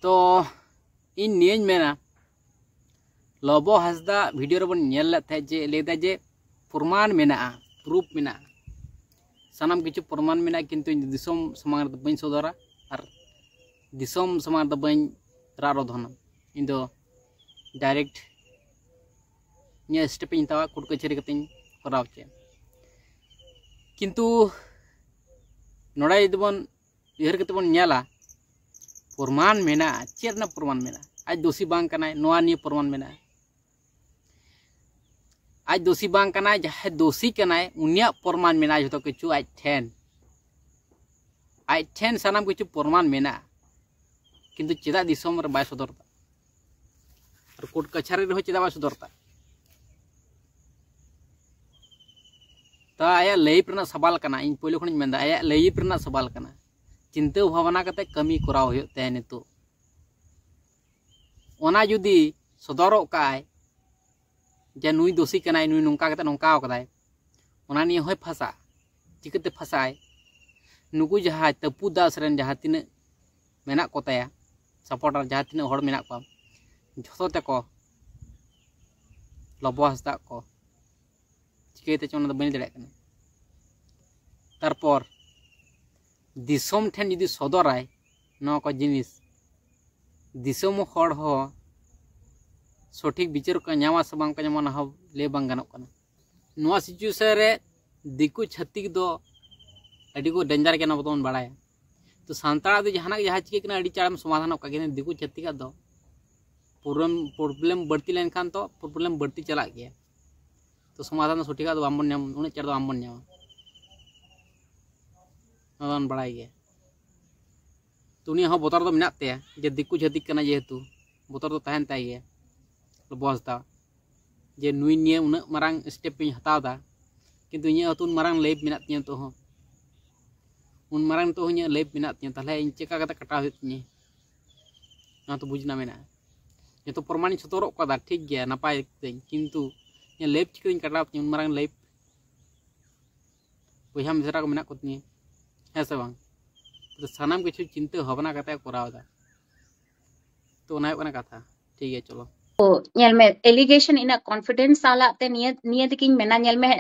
ᱛᱚ ᱤᱧ ᱱᱤᱭᱟᱹᱧ ᱢᱮᱱᱟ, ᱞᱚᱵᱚ ᱦᱟᱸᱥᱫᱟ ᱵᱷᱤᱰᱤᱭᱳ ᱨᱮᱵᱚᱱ ᱧᱮᱞ ᱞᱮᱫ ᱛᱟᱦᱮᱸᱫ ᱡᱮ ᱞᱟᱹᱭᱫᱟ ᱡᱮ ᱯᱨᱚᱢᱟᱱ ᱢᱮᱱᱟᱜᱼᱟ, ᱯᱨᱩᱯ ᱢᱮᱱᱟᱜᱼᱟ, ᱥᱟᱱᱟᱢ ᱠᱤᱪᱷᱩ ᱯᱨᱚᱢᱟᱱ ᱢᱮᱱᱟᱜᱼᱟ, ᱠᱤᱱᱛᱩ ᱤᱧ ᱫᱚ ᱫᱤᱥᱚᱢ ᱥᱟᱢᱟᱝ ᱨᱮᱫᱚ ᱵᱟᱹᱧ ᱥᱚᱫᱚᱨᱟ ᱟᱨ ᱫᱤᱥᱚᱢ ᱥᱟᱢᱟᱝ ᱨᱮᱫᱚ ᱵᱟᱹᱧ ᱨᱟᱜ ᱨᱚᱫᱷᱚᱱᱟ᱾ ᱤᱧ ᱫᱚ ᱰᱟᱭᱨᱮᱠᱴ ᱤᱧᱟᱹᱜ ᱥᱴᱮᱯ ᱤᱧ ᱦᱟᱛᱟᱣᱟ, ᱠᱳᱨᱴ ᱠᱟᱹᱪᱷᱟᱹᱨᱤ ᱠᱟᱛᱮᱧ ᱠᱚᱨᱟᱣ ᱦᱚᱪᱚᱭᱟ᱾ ᱠᱤᱱᱛᱩ ᱱᱚᱰᱮ ᱡᱩᱫᱤ ᱵᱚᱱ ᱩᱭᱦᱟᱹᱨ ᱠᱟᱛᱮ ᱵᱚᱱ ᱧᱮᱞᱟ, ᱯᱨᱚᱢᱟᱱ ᱢᱮᱱᱟᱜᱼᱟ᱾ ᱪᱮᱫ ᱨᱮᱱᱟᱜ ᱯᱨᱚᱢᱟᱱ ᱢᱮᱱᱟᱜᱼᱟ? ᱟᱡ ᱫᱳᱥᱤ ᱵᱟᱝ ᱠᱟᱱᱟᱭ, ᱱᱚᱣᱟ ᱱᱤᱭᱟᱹ ᱯᱨᱚᱢᱟᱱ ᱢᱮᱱᱟᱜᱼᱟ᱾ ᱟᱡ ᱫᱳᱥᱤ ᱵᱟᱝ ᱠᱟᱱᱟᱭ, ᱡᱟᱦᱟᱸᱭ ᱫᱳᱥᱤ ᱠᱟᱱᱟᱭ ᱩᱱᱤᱭᱟᱜ ᱯᱨᱚᱢᱟᱱ ᱢᱮᱱᱟᱜᱼᱟ ᱡᱷᱚᱛᱚ ᱠᱤᱪᱷᱩ ᱟᱡ ᱴᱷᱮᱱ᱾ ᱟᱡ ᱴᱷᱮᱱ ᱥᱟᱱᱟᱢ ᱠᱤᱪᱷᱩ ᱯᱨᱚᱢᱟᱱ ᱢᱮᱱᱟᱜᱼᱟ, ᱠᱤᱱᱛᱩ ᱪᱮᱫᱟᱜ ᱫᱤᱥᱚᱢ ᱨᱮ ᱵᱟᱭ ᱥᱚᱫᱚᱨ ᱮᱫᱟ? ᱟᱨ ᱠᱳᱨᱴ ᱠᱟᱪᱷᱟᱨᱤ ᱨᱮᱦᱚᱸ ᱪᱮᱫᱟᱜ ᱵᱟᱭ ᱥᱚᱫᱚᱨ ᱮᱫᱟ? ᱛᱟ ᱟᱭᱟᱜ ᱞᱟᱭᱤᱯᱷ ᱨᱮᱱᱟᱜ ᱥᱟᱵᱟᱞ ᱠᱟᱱᱟ, ᱤᱧ ᱯᱳᱭᱞᱳ ᱠᱷᱚᱱᱤᱧ ᱢᱮᱱᱫᱟ, ᱟᱭᱟᱜ ᱞᱟᱭᱤᱯᱷ ᱨᱮᱱᱟᱜ ᱥᱟᱵᱟᱞ ᱠᱟᱱᱟ᱾ ᱪᱤᱱᱛᱟᱹ ᱵᱷᱟᱵᱽᱱᱟ ᱠᱟᱛᱮ ᱠᱟᱹᱢᱤ ᱠᱚᱨᱟᱣ ᱦᱩᱭᱩᱜ ᱛᱟᱭᱟ ᱱᱤᱛᱚᱜ᱾ ᱚᱱᱟ ᱡᱩᱫᱤ ᱥᱚᱫᱚᱨᱚᱜ ᱠᱟᱜᱼᱟᱭ, ᱡᱮ ᱱᱩᱭ ᱫᱳᱥᱤ ᱠᱟᱱᱟᱭ, ᱱᱩᱭ ᱱᱚᱝᱠᱟ ᱠᱟᱛᱮ ᱱᱚᱝᱠᱟ ᱠᱟᱫᱟᱭ, ᱚᱱᱟ ᱱᱤᱭᱮ ᱦᱚᱸᱭ ᱯᱷᱟᱸᱥᱟᱜᱼᱟ᱾ ᱪᱤᱠᱟᱹᱛᱮ ᱯᱷᱟᱸᱥᱟᱜᱼᱟᱭ? ᱱᱩᱠᱩ ᱡᱟᱦᱟᱸᱭ ᱛᱟᱹᱯᱩ ᱫᱟᱥ ᱨᱮᱱ ᱡᱟᱦᱟᱸ ᱛᱤᱱᱟᱹᱜ ᱢᱮᱱᱟᱜ ᱠᱚ ᱛᱟᱭᱟ, ᱥᱟᱯᱳᱨᱴᱟᱨ ᱡᱟᱦᱟᱸ ᱛᱤᱱᱟᱹᱜ ᱦᱚᱲ ᱢᱮᱱᱟᱜ ᱠᱚᱣᱟ, ᱡᱷᱚᱛᱚ ᱛᱮᱠᱚ ᱞᱚᱵᱚ ᱦᱟᱸᱥᱫᱟᱜ ᱠᱚ ᱪᱤᱠᱟᱹᱭ ᱛᱮᱪᱚ ᱚᱱᱟ ᱫᱚ ᱵᱟᱹᱧ ᱞᱟᱹᱭ ᱫᱟᱲᱮᱭᱟᱜ ᱠᱟᱱᱟ᱾ ᱛᱟᱨᱯᱚᱨ ᱫᱤᱥᱚᱢ ᱴᱷᱮᱱ ᱡᱩᱫᱤ ᱥᱚᱫᱚᱨᱟᱭ ᱱᱚᱣᱟ ᱠᱚ ᱡᱤᱱᱤᱥ, ᱫᱤᱥᱚᱢ ᱦᱚᱲ ᱦᱚᱸ ᱥᱚᱴᱷᱤᱠ ᱵᱤᱪᱟᱹᱨ ᱠᱚ ᱧᱟᱢᱟ ᱥᱮ ᱵᱟᱝ ᱠᱚ ᱧᱟᱢᱟ, ᱚᱱᱟ ᱦᱚᱸ ᱞᱟᱹᱭ ᱵᱟᱝ ᱜᱟᱱᱚᱜ ᱠᱟᱱᱟ᱾ ᱱᱚᱣᱟ ᱥᱤᱪᱩᱭᱮᱥᱚᱱ ᱨᱮ ᱫᱤᱠᱩ ᱪᱷᱟᱹᱛᱤᱠ ᱫᱚ ᱟᱹᱰᱤ ᱠᱚ ᱰᱮᱧᱡᱟᱨ ᱜᱮᱭᱟ, ᱚᱱᱟ ᱵᱚᱱ ᱵᱟᱲᱟᱭᱟ᱾ ᱛᱚ ᱥᱟᱱᱛᱟᱲᱟᱜ ᱫᱚ ᱡᱟᱦᱟᱱᱟᱜ ᱡᱟᱦᱟᱸ ᱪᱤᱠᱟᱹᱜ ᱠᱟᱱᱟ, ᱟᱹᱰᱤ ᱪᱟᱬᱮᱢ ᱥᱚᱢᱟᱫᱷᱟᱱᱚᱜ ᱠᱟᱱᱟ, ᱠᱤᱱᱛᱩ ᱫᱤᱠᱩ ᱪᱷᱟᱹᱛᱤᱠᱟᱜ ᱫᱚ ᱯᱨᱚᱵᱞᱮᱢ, ᱯᱨᱚᱵᱞᱮᱢ ᱵᱟᱹᱲᱛᱤ ᱞᱮᱱᱠᱷᱟᱱ ᱛᱚ ᱯᱨᱚᱵᱞᱮᱢ ᱵᱟᱹᱲᱛᱤ ᱪᱟᱞᱟᱜ ᱜᱮᱭᱟ᱾ ᱛᱚ ᱥᱚᱢᱟᱫᱷᱟᱱ ᱫᱚ ᱥᱚᱴᱷᱤᱠᱟᱜ ᱫᱚ ᱵᱟᱝᱵᱚᱱ ᱧᱟᱢ, ᱩᱱᱟᱹᱜ ᱪᱟᱬ ᱫᱚ ᱵᱟᱝᱵᱚᱱ ᱧᱟᱢᱟ, ᱚᱱᱟ ᱫᱚᱵᱚᱱ ᱵᱟᱲᱟᱭ ᱜᱮᱭᱟ᱾ ᱛᱚ ᱩᱱᱤᱭᱟᱜ ᱦᱚᱸ ᱵᱚᱛᱚᱨ ᱫᱚ ᱢᱮᱱᱟᱜ ᱛᱟᱭᱟ, ᱡᱮ ᱫᱤᱠᱩ ᱪᱷᱟᱹᱛᱤᱠ ᱠᱟᱱᱟ ᱡᱮᱦᱮᱛᱩ, ᱵᱚᱛᱚᱨ ᱫᱚ ᱛᱟᱦᱮᱱ ᱛᱟᱭ ᱜᱮᱭᱟ ᱞᱚᱵᱚ ᱦᱟᱸᱥᱫᱟ, ᱡᱮ ᱱᱩᱭ ᱱᱤᱭᱟᱹ ᱩᱱᱟᱹᱜ ᱢᱟᱨᱟᱝ ᱥᱴᱮᱯ ᱤᱧ ᱦᱟᱛᱟᱣ ᱮᱫᱟ, ᱠᱤᱱᱛᱩ ᱤᱧᱟᱹᱜ ᱦᱚᱸᱛᱚ ᱩᱱ ᱢᱟᱨᱟᱝ ᱞᱟᱭᱤᱯᱷ ᱢᱮᱱᱟᱜ ᱛᱤᱧᱟᱹ ᱱᱤᱛᱚᱜ ᱦᱚᱸ, ᱩᱱ ᱢᱟᱨᱟᱝ ᱱᱤᱛᱚᱜ ᱦᱚᱸ ᱤᱧᱟᱹᱜ ᱞᱟᱭᱤᱯᱷ ᱢᱮᱱᱟᱜ ᱛᱤᱧᱟᱹ, ᱛᱟᱦᱚᱞᱮ ᱤᱧ ᱪᱮᱠᱟ ᱠᱟᱛᱮ ᱠᱟᱴᱟᱣ ᱦᱩᱭᱩᱜ ᱛᱤᱧᱟᱹ, ᱚᱱᱟ ᱛᱚ ᱵᱩᱡᱽ ᱨᱮᱱᱟᱜ ᱢᱮᱱᱟᱜᱼᱟ᱾ ᱡᱚᱛᱚ ᱯᱨᱚᱢᱟᱱᱤᱧ ᱥᱚᱫᱚᱨᱚᱜ ᱠᱟᱫᱟ, ᱴᱷᱤᱠ ᱜᱮᱭᱟ, ᱱᱟᱯᱟᱭ ᱛᱤᱧ, ᱠᱤᱱᱛᱩ ᱤᱧᱟᱹᱜ ᱞᱟᱭᱤᱯᱷ ᱪᱤᱠᱟᱹᱧ ᱠᱟᱴᱟᱣ ᱛᱤᱧᱟᱹ, ᱩᱱ ᱢᱟᱨᱟᱝ ᱞᱟᱭᱤᱯᱷ, ᱵᱚᱭᱦᱟ ᱢᱤᱥᱨᱟ ᱠᱚ ᱢᱮᱱᱟᱜ ᱠᱚ ᱛᱤᱧᱟᱹ, ᱦᱮᱸ ᱥᱮ ᱵᱟᱝ? ᱛᱚ ᱥᱟᱱᱟᱢ ᱠᱤᱪᱷᱩ ᱪᱤᱱᱛᱟᱹ ᱵᱷᱟᱵᱽᱱᱟ ᱠᱟᱛᱮ ᱠᱚᱨᱟᱣ ᱮᱫᱟ᱾ ᱛᱚ ᱚᱱᱟ ᱦᱩᱭᱩᱜ ᱠᱟᱱᱟ ᱠᱟᱛᱷᱟ᱾ ᱴᱷᱤᱠ ᱜᱮᱭᱟ, ᱪᱚᱞᱚ᱾ ᱛᱚ ᱧᱮᱞ ᱢᱮ, ᱮᱞᱤᱜᱮᱥᱚᱱ ᱤᱱᱟᱹᱜ ᱠᱚᱱᱯᱷᱤᱰᱮᱱᱥ ᱥᱟᱞᱟᱜ ᱛᱮ ᱱᱤᱭᱟᱹ, ᱱᱤᱭᱟᱹ ᱫᱤᱠᱤᱧ ᱢᱮᱱᱟ, ᱧᱮᱞ ᱢᱮ,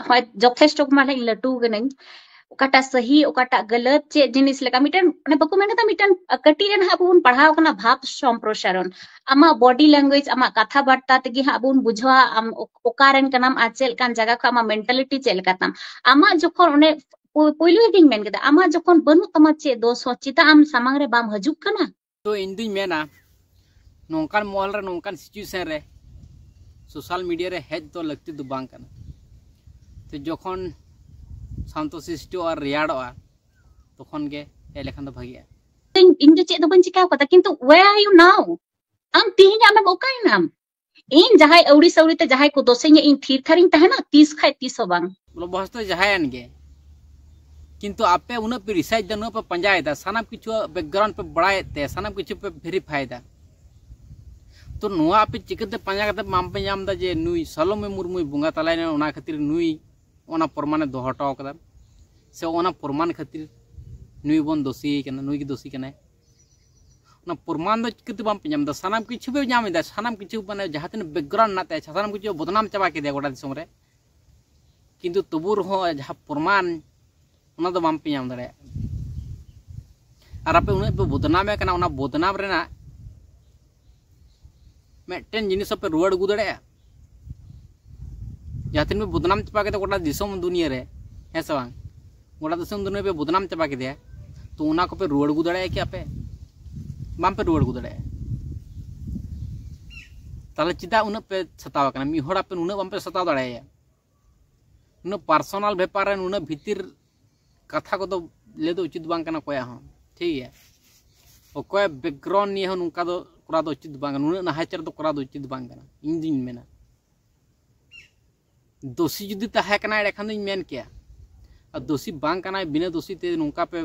ᱦᱚᱭ ᱡᱚᱛᱷᱮᱥᱴᱚ ᱢᱟᱱᱮ ᱞᱟᱹᱴᱩ ᱠᱟᱹᱱᱟᱹᱧ, ᱚᱠᱟᱴᱟᱜ ᱥᱟᱹᱦᱤ, ᱚᱠᱟᱴᱟᱜ ᱜᱟᱹᱞᱟᱹᱛ, ᱪᱮᱫ ᱡᱤᱱᱤᱥ ᱞᱮᱠᱟ ᱢᱤᱫᱴᱮᱱ, ᱚᱱᱮ ᱵᱟᱠᱚ ᱢᱮᱱ ᱠᱟᱫᱟ, ᱢᱤᱫᱴᱮᱱ ᱠᱟᱹᱴᱤᱡ ᱨᱮ ᱱᱟᱦᱟᱜ ᱟᱵᱚ ᱵᱚᱱ ᱯᱟᱲᱦᱟᱣ ᱠᱟᱱᱟ ᱵᱷᱟᱵᱽ ᱥᱚᱢᱯᱨᱚᱥᱟᱨᱚᱱ᱾ ᱟᱢᱟᱜ ᱵᱚᱰᱤ ᱞᱮᱝᱜᱩᱭᱮᱡᱽ, ᱟᱢᱟᱜ ᱠᱟᱛᱷᱟ ᱵᱟᱨᱛᱟ ᱛᱮᱜᱮ ᱦᱟᱸᱜ ᱵᱚᱱ ᱵᱩᱡᱷᱟᱹᱣᱟ ᱟᱢ ᱚᱠ-, ᱚᱠᱟ ᱨᱮᱱ ᱠᱟᱱᱟᱢ ᱟᱨ ᱪᱮᱫ ᱞᱮᱠᱟᱱ ᱡᱟᱭᱜᱟ ᱠᱷᱚᱱ ᱟᱢᱟᱜ ᱢᱮᱱᱴᱟᱞᱤᱴᱤ ᱪᱮᱫ ᱞᱮᱠᱟ ᱛᱟᱢ᱾ ᱟᱢᱟᱜ ᱡᱚᱠᱷᱚᱱ ᱚᱱᱮ ᱯᱩ-, ᱯᱩᱭᱞᱩ ᱨᱮᱜᱮᱧ ᱢᱮᱱ ᱠᱮᱫᱟ, ᱟᱢᱟᱜ ᱡᱚᱠᱷᱚᱱ ᱵᱟᱹᱱᱩᱜ ᱛᱟᱢᱟ ᱪᱮᱫ ᱫᱳᱥ ᱦᱚᱸ, ᱪᱮᱫᱟᱜ ᱟᱢ ᱥᱟᱢᱟᱝ ᱨᱮ ᱵᱟᱢ ᱦᱤᱡᱩᱜ ᱠᱟᱱᱟ? ᱛᱚ ᱤᱧ ᱫᱩᱧ ᱢᱮᱱᱟ, ᱱᱚᱝᱠᱟᱱ ᱢᱚᱦᱚᱞ ᱨᱮ, ᱱᱚᱝᱠᱟᱱ ᱥᱤᱪᱩᱭᱮᱥᱚᱱ ᱨᱮ, ᱥᱳᱥᱟᱞ ᱢᱤᱰᱤᱭᱟ ᱨᱮ ᱦᱮᱡ ᱫᱚ ᱞᱟᱹᱠᱛᱤ ᱫᱚ ᱵᱟᱝ ᱠᱟᱱᱟ᱾ ᱛᱚ ᱡᱚᱠᱷᱚᱱ ᱥᱟᱱᱛᱚ ᱥᱨᱤᱥᱴᱤ ᱟᱨ ᱨᱮᱭᱟᱲᱚᱜᱼᱟ, ᱛᱚᱠᱷᱚᱱ ᱜᱮ ᱦᱮᱡ ᱞᱮᱠᱷᱟᱱ ᱫᱚ ᱵᱷᱟᱜᱤᱜᱼᱟ᱾ ᱤᱧ, ᱤᱧ ᱫᱚ ᱪᱮᱫ ᱦᱚᱸ ᱵᱟᱹᱧ ᱪᱤᱠᱟᱹ ᱠᱟᱫᱟ, ᱠᱤᱱᱛᱩ where are you now? ᱟᱢ ᱛᱤᱦᱤᱧ ᱟᱢᱮᱢ ᱚᱠᱟᱭᱮᱱᱟᱢ? ᱤᱧ ᱡᱟᱦᱟᱸᱭ ᱟᱹᱣᱲᱤ ᱥᱟᱹᱣᱲᱤ ᱛᱮ ᱡᱟᱦᱟᱸᱭ ᱠᱚ ᱫᱳᱥᱮᱧᱟ, ᱤᱧ ᱛᱷᱤᱨ ᱛᱷᱟᱨᱤᱧ ᱛᱟᱦᱮᱱᱟ? ᱛᱤᱥ ᱠᱷᱟᱡ ᱛᱤᱥ ᱦᱚᱸ ᱵᱟᱝ᱾ ᱵᱚᱞᱚ ᱵᱚᱦᱚᱥ ᱫᱚ ᱡᱟᱦᱟᱸᱭᱮᱱ ᱜᱮ, ᱠᱤᱱᱛᱩ ᱟᱯᱮ ᱩᱱᱟᱹᱜ ᱯᱮ ᱨᱤᱥᱟᱨᱪ ᱫᱟ, ᱩᱱᱟᱹᱜ ᱯᱮ ᱯᱟᱸᱡᱟᱭᱮᱫᱟ, ᱥᱟᱱᱟᱢ ᱠᱤᱪᱷᱩ ᱵᱮᱠᱜᱨᱟᱣᱩᱱᱰ ᱯᱮ ᱵᱟᱲᱟᱭᱮᱫ ᱛᱮ, ᱥᱟᱱᱟᱢ ᱠᱤᱪᱷᱩ ᱯᱮ ᱵᱷᱮᱨᱤᱯᱷᱟᱭ ᱫᱟ᱾ ᱛᱚ ᱱᱚᱣᱟ ᱟᱯᱮ ᱪᱤᱠᱟᱹᱛᱮ ᱯᱟᱸᱡᱟ ᱠᱟᱛᱮ ᱵᱟᱝ ᱯᱮ ᱧᱟᱢ ᱮᱫᱟ ᱡᱮ ᱱᱩᱭ ᱥᱟᱞᱚᱢᱤ ᱢᱩᱨᱢᱩᱭ ᱵᱚᱸᱜᱟ ᱛᱟᱞᱟᱭᱮᱱᱟ, ᱚᱱᱟ ᱠᱷᱟᱹᱛᱤᱨ ᱱᱩᱭ ᱚᱱᱟ ᱯᱨᱚᱢᱟᱱᱮ ᱫᱚᱦᱚ ᱦᱚᱴᱚ ᱠᱟᱫᱟ, ᱥᱮ ᱚᱱᱟ ᱯᱨᱚᱢᱟᱱ ᱠᱷᱟᱹᱛᱤᱨ ᱱᱩᱭ ᱵᱚᱱ ᱫᱳᱥᱤᱭᱮ ᱠᱟᱱᱟ, ᱱᱩᱭ ᱜᱮ ᱫᱳᱥᱤ ᱠᱟᱱᱟᱭ? ᱚᱱᱟ ᱯᱨᱚᱢᱟᱱ ᱫᱚ ᱪᱤᱠᱟᱹᱛᱮ ᱵᱟᱝ ᱯᱮ ᱧᱟᱢ ᱮᱫᱟ? ᱥᱟᱱᱟᱢ ᱠᱤᱪᱷᱩ ᱯᱮ ᱧᱟᱢ ᱮᱫᱟ, ᱥᱟᱱᱟᱢ ᱠᱤᱪᱷᱩ, ᱢᱟᱱᱮ ᱡᱟᱦᱟᱸ ᱛᱤᱱᱟᱹᱜ ᱵᱮᱠᱜᱨᱟᱣᱩᱱᱰ ᱢᱮᱱᱟᱜ ᱛᱟᱭᱟ, ᱥᱟᱱᱟᱢ ᱠᱤᱪᱷᱩ ᱵᱚᱫᱱᱟᱢ ᱪᱟᱵᱟ ᱠᱮᱫᱮᱭᱟ ᱜᱚᱴᱟ ᱫᱤᱥᱚᱢ ᱨᱮ᱾ ᱠᱤᱱᱛᱩ ᱛᱚᱵᱩ ᱨᱮᱦᱚᱸ ᱡᱟᱦᱟᱸ ᱯᱨᱚᱢᱟᱱ, ᱚᱱᱟ ᱫᱚ ᱵᱟᱝ ᱯᱮ ᱧᱟᱢ ᱫᱟᱲᱮᱭᱟᱜ ᱠᱟᱱᱟ᱾ ᱟᱨ ᱟᱯᱮ ᱩᱱᱟᱹᱜ ᱯᱮ ᱵᱚᱫᱱᱟᱢᱮ ᱠᱟᱱᱟ, ᱚᱱᱟ ᱵᱚᱫᱱᱟᱢ ᱨᱮᱱᱟᱜ ᱢᱤᱫᱴᱮᱱ ᱡᱤᱱᱤᱥ ᱦᱚᱸᱯᱮ ᱨᱩᱣᱟᱹᱲ ᱟᱹᱜᱩ ᱫᱟᱲᱮᱭᱟᱜᱼᱟ? ᱡᱟᱦᱟᱸ ᱛᱤᱱ ᱯᱮ ᱵᱚᱫᱱᱟᱢ ᱪᱟᱵᱟ ᱠᱮᱫᱟ ᱜᱚᱴᱟ ᱫᱤᱥᱚᱢ ᱫᱩᱱᱤᱭᱟᱹ ᱨᱮ, ᱦᱮᱸ ᱥᱮ ᱵᱟᱝ? ᱜᱚᱴᱟ ᱫᱤᱥᱚᱢ ᱫᱩᱱᱤᱭᱟᱹ ᱯᱮ ᱵᱚᱫᱱᱟᱢ ᱪᱟᱵᱟ ᱠᱮᱫᱮᱭᱟ, ᱛᱚ ᱚᱱᱟ ᱠᱚᱯᱮ ᱨᱩᱣᱟᱹᱲ ᱟᱹᱜᱩ ᱫᱟᱲᱮᱭᱟᱜᱼᱟ ᱠᱤ ᱟᱯᱮ? ᱵᱟᱝ ᱯᱮ ᱨᱩᱣᱟᱹᱲ ᱟᱹᱜᱩ ᱫᱟᱲᱮᱭᱟᱜᱼᱟ᱾ ᱛᱟᱦᱚᱞᱮ ᱪᱮᱫᱟᱜ ᱩᱱᱟᱹᱜ ᱯᱮ ᱥᱟᱛᱟᱣ ᱟᱠᱟᱱᱟ? ᱢᱤᱫ ᱦᱚᱲ ᱟᱯᱮ ᱱᱩᱱᱟᱹᱜ ᱵᱟᱝ ᱯᱮ ᱥᱟᱛᱟᱣ ᱫᱟᱲᱮᱭᱟᱭᱟ, ᱩᱱᱟᱹᱜ ᱯᱟᱨᱥᱚᱱᱟᱞ ᱵᱮᱯᱟᱨ ᱨᱮ ᱱᱩᱱᱟᱹᱜ ᱵᱷᱤᱛᱤᱨ ᱠᱟᱛᱷᱟ ᱠᱚᱫᱚ ᱞᱟᱹᱭ ᱫᱚ ᱩᱪᱤᱛ ᱵᱟᱝ ᱠᱟᱱᱟ ᱚᱠᱚᱭᱟᱜ ᱦᱚᱸ, ᱴᱷᱤᱠ ᱜᱮᱭᱟ? ᱚᱠᱚᱭᱟᱜ ᱵᱮᱠᱜᱨᱟᱣᱩᱱᱰ ᱱᱤᱭᱮ ᱦᱚᱸ ᱱᱚᱝᱠᱟ ᱫᱚ ᱠᱚᱨᱟᱣ ᱫᱚ ᱩᱪᱤᱛ ᱵᱟᱝ ᱠᱟᱱᱟ, ᱱᱩᱱᱟᱹᱜ ᱱᱟᱦᱟᱪᱟᱨ ᱫᱚ ᱠᱚᱨᱟᱣ ᱫᱚ ᱩᱪᱤᱛ ᱵᱟᱝ ᱠᱟᱱᱟ, ᱤᱧ ᱫᱩᱧ ᱢᱮᱱᱟ᱾ ᱫᱳᱥᱤ ᱡᱩᱫᱤ ᱛᱟᱦᱮᱸ ᱠᱟᱱᱟ, ᱮᱸᱰᱮᱠᱷᱟᱱ ᱫᱚᱧ ᱢᱮᱱ ᱠᱮᱭᱟ, ᱟᱨ ᱫᱳᱥᱤ ᱵᱟᱝ ᱠᱟᱱᱟᱭ, ᱵᱤᱱᱟᱹ ᱫᱳᱥᱤ ᱛᱮ ᱱᱚᱝᱠᱟ ᱯᱮ